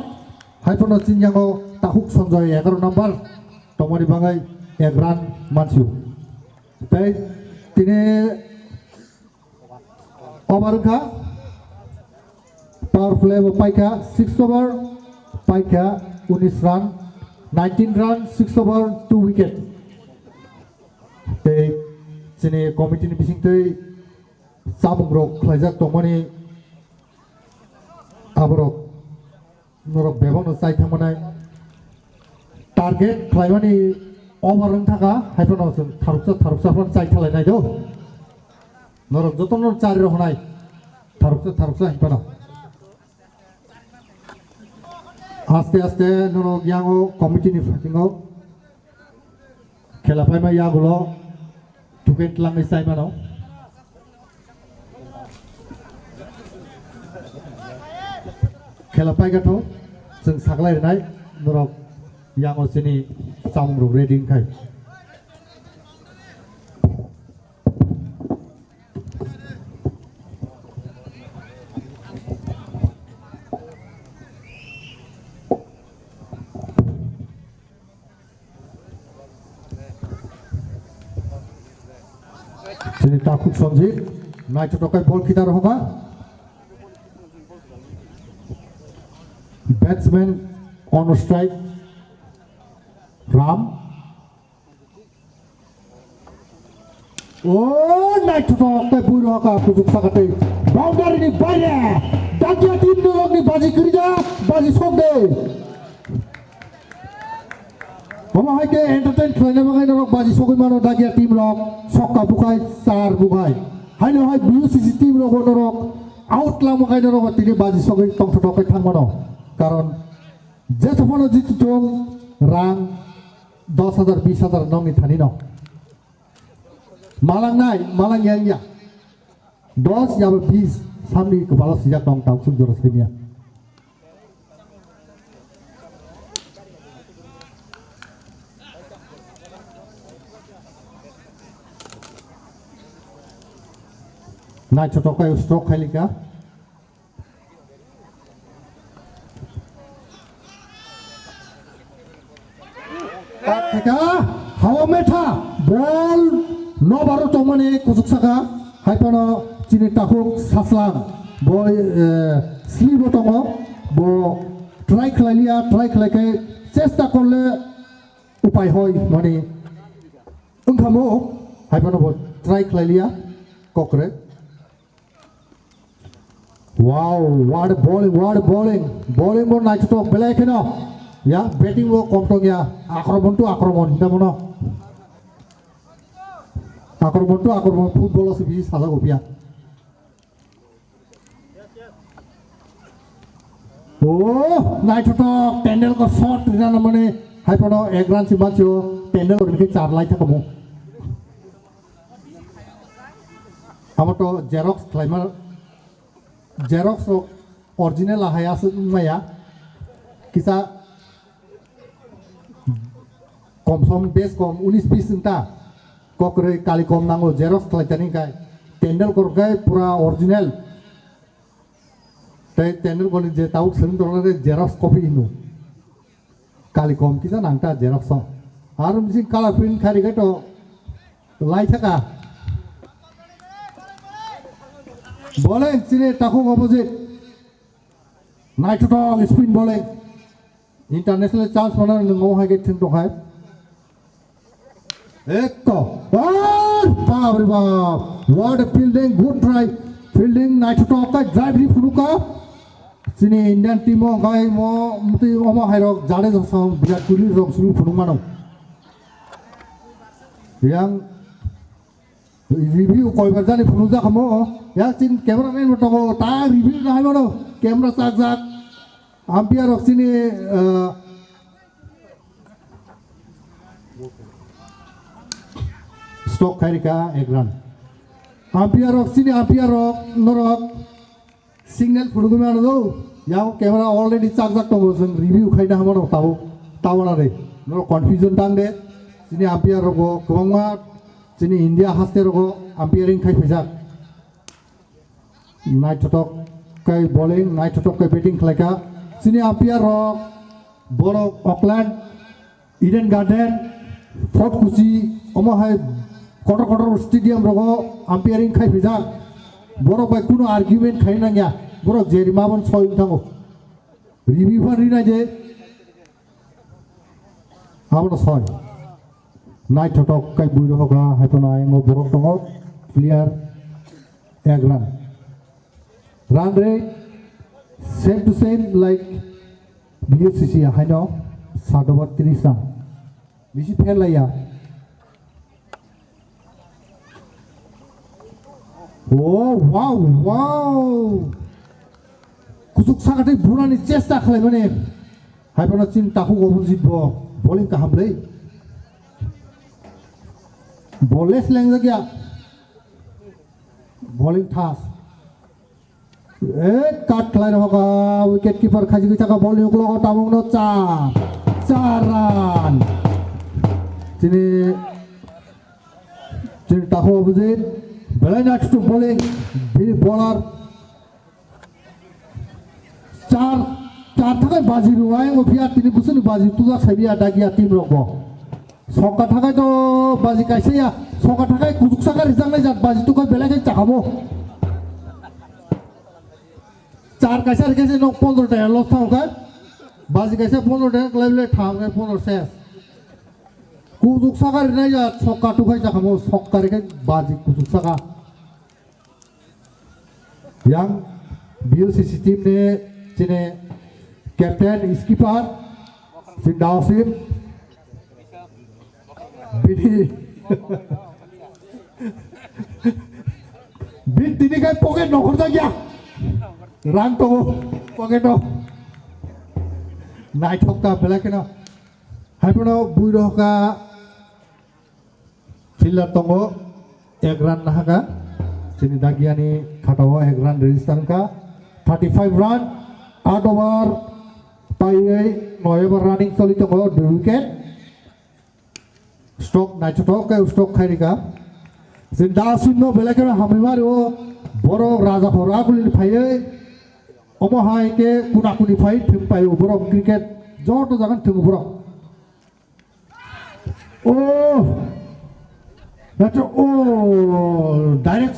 Hai phano chini yango Takhuk Sanjoy egaroh number tongmani bagwi ek run mansio. Tei tini over wngkha. Power play bo paikha six over, paikha unis run, nineteen run, six over, two wicket. Tei chini committee ni bisingtwi chamungrok khlaijak tongmani aborok norok bebakno chai thangmanai target khlaimani over wng thaka hai phano chwng tharuksa tharuksa phano chai thalainai do. Norok jotono chari rohonai tharuksa tharuksa hai phano. Aste aste norok yango committee ni phatingo khela paima yagulo tuken tlangwi chai mano. Khela paikha tho chwng saklai rwnai norok yango chini chamungrok ready wngkhai. Chini Takhuk Sanjit, naithotok khe ball khita rohorkha. Batsman on strike, Ram. O naithotok tei bui rohorkha kuchuk saka tei boundary ni baire. Dakia team ni rok ni baji kwrwi da, baji sok de. Omo hai khe entertain khlaina bagwi norok baji sogwi mano Dakia team rok, sokka bukhai, char bukhai. Haino hai B U C C team rok bo norok out lama khai norok tini baji sogwi tongthotok khe thang mano. Karon jesa phano jitu thung rang dos hajar, bis hajar nokni thani no. Malang nai, malang yang ya. Dos yaba bis samni kwbalo sijak tong tang suk jora simiya. Naithotok khe stroke khailika. Katheka, hawa metha, ball nobaro tongmani kuchuk saka, hai phano chini Takhuk Saslang, bo, eh, sleeve o tongo, bo try khlai liya, try khlai khe chesta korle upai hoi, mani wngkhamo, hai phano bo try khlai liya, kokre. Wow, what a bowling, what a bowling. Bowling bo naithotok belai kheno. Ya, batting bo kom tong ya. Akromon to akromon, hinta bono. Akromon to akromon, football o se bisi sajak o phiya. Oh, naithotok, Tendulkar shot rina mane, hai phano ek run si manchio, Tendulkar ni char lai thakamo. Amo to xerox khlaima. Xerox rok original ahai aswk wngmaya. Kisa komsom bes kom unis bis wngta. Kokrwi kali kom nango xerox khlai tani kai. Tendulkar khe pura original. Tei Tendulkar ni je tabuk swrwng tongo khe xerox copy hino. Kali kom kisa nangta xerox o. Aro bising color print khai rikhe to lai thaka. Bowling chini Takhuk opposite. Naithotok spin bowling. International chance mana nung hai ke thung tong hai. Ekko. Wow! What a fielding, good try. Fielding naithotok khe drive ri phunukha. Chini Indian team o hwnkhe mo mtwi omo hairok Jadeja song, Virat Kohli rok simi phunuk mano. Yang review koibar jani phunukjak hamo. Yang chini camera man bo tongo, ta review nahai mano. Camera chakjak. Umpire rok chini, ah, Stroke khai rikha ek run. Umpire rok, chini umpire rok, norok signal phunugwi mano do. Yang camera already chakjak tongo, chwng review khaina hamano tabuk, tabana de. Norok confusion tang de. Chini umpire rok bo kwbangma chini India haste rogo umpiring khai phaijak. Naithotok khe bowling, naithotok khe batting khlaikha. Chini umpire rok, borok Auckland, Eden Garden, Fort Kochi, omo hai kotor kotor stadium rogo umpiring khai phaijak. Borok bai kuno argument khai nangya. Borok je rima bon soi wng thango. Rimi phan rinai je. Abono soi. Naithotok kai bui rohoka hai phano ayang o borok tongo. Clear. Ek run. Run rate same to same like B S C C haino sat over tris run. Bisi pher laiya. Oh, wow, wow. Kuchuk saka tei bunani chesta khlaimani. Hai phano chini takhuk Abhijit bo bowling kaham le. Ball le slengjak ya. Bowling thas. Eh, cut khlai rw hoka, wicket keeper khaji kisa ka ball ni uklogo tabuk no char. Char run. Chini, chini takhuk Abhijit. Belai na chutu bowling. Bini bowler. Char, char thakai baji rw ai, o phiya tini busuni baji tuja sai biya dagia team rok bo. Sokka thakai to baji kaisa ya, sokka thakai kuchuk saka rijak nai jat baji tukai belai khe chakamo. Char kaisa rikhe se nok pondro ta loss thang kha. Baji kaisa pondro ta klai le tham khe pondro se. Kuchuk saka rinai jat sokka tukai chakamo, sokka rikhe baji kuchuk saka. Yang B L C C team ni chini captain, skipper, chini Daosim. Bini, bini tini kai pocket nokhorjak ya. Rang tongo pocket o. Naithok ta belai kheno. Hai phano bui rohka. Fielder tongo, ek run nahaka. Chini dagiani khatao ek run register wngkha. Thirty five run, aat over paiwi noi over running choli tongo, dui wicket. Stroke naithotok khe stroke khai rikha. Chini Daosimno belai kheno hamwi ma rio, borok raja phoro agulini phaiwi. Omo hai khe kuna kuni phai thwng paio borok cricket joto jagan thwngo borok. Oh, that's a, oh, direct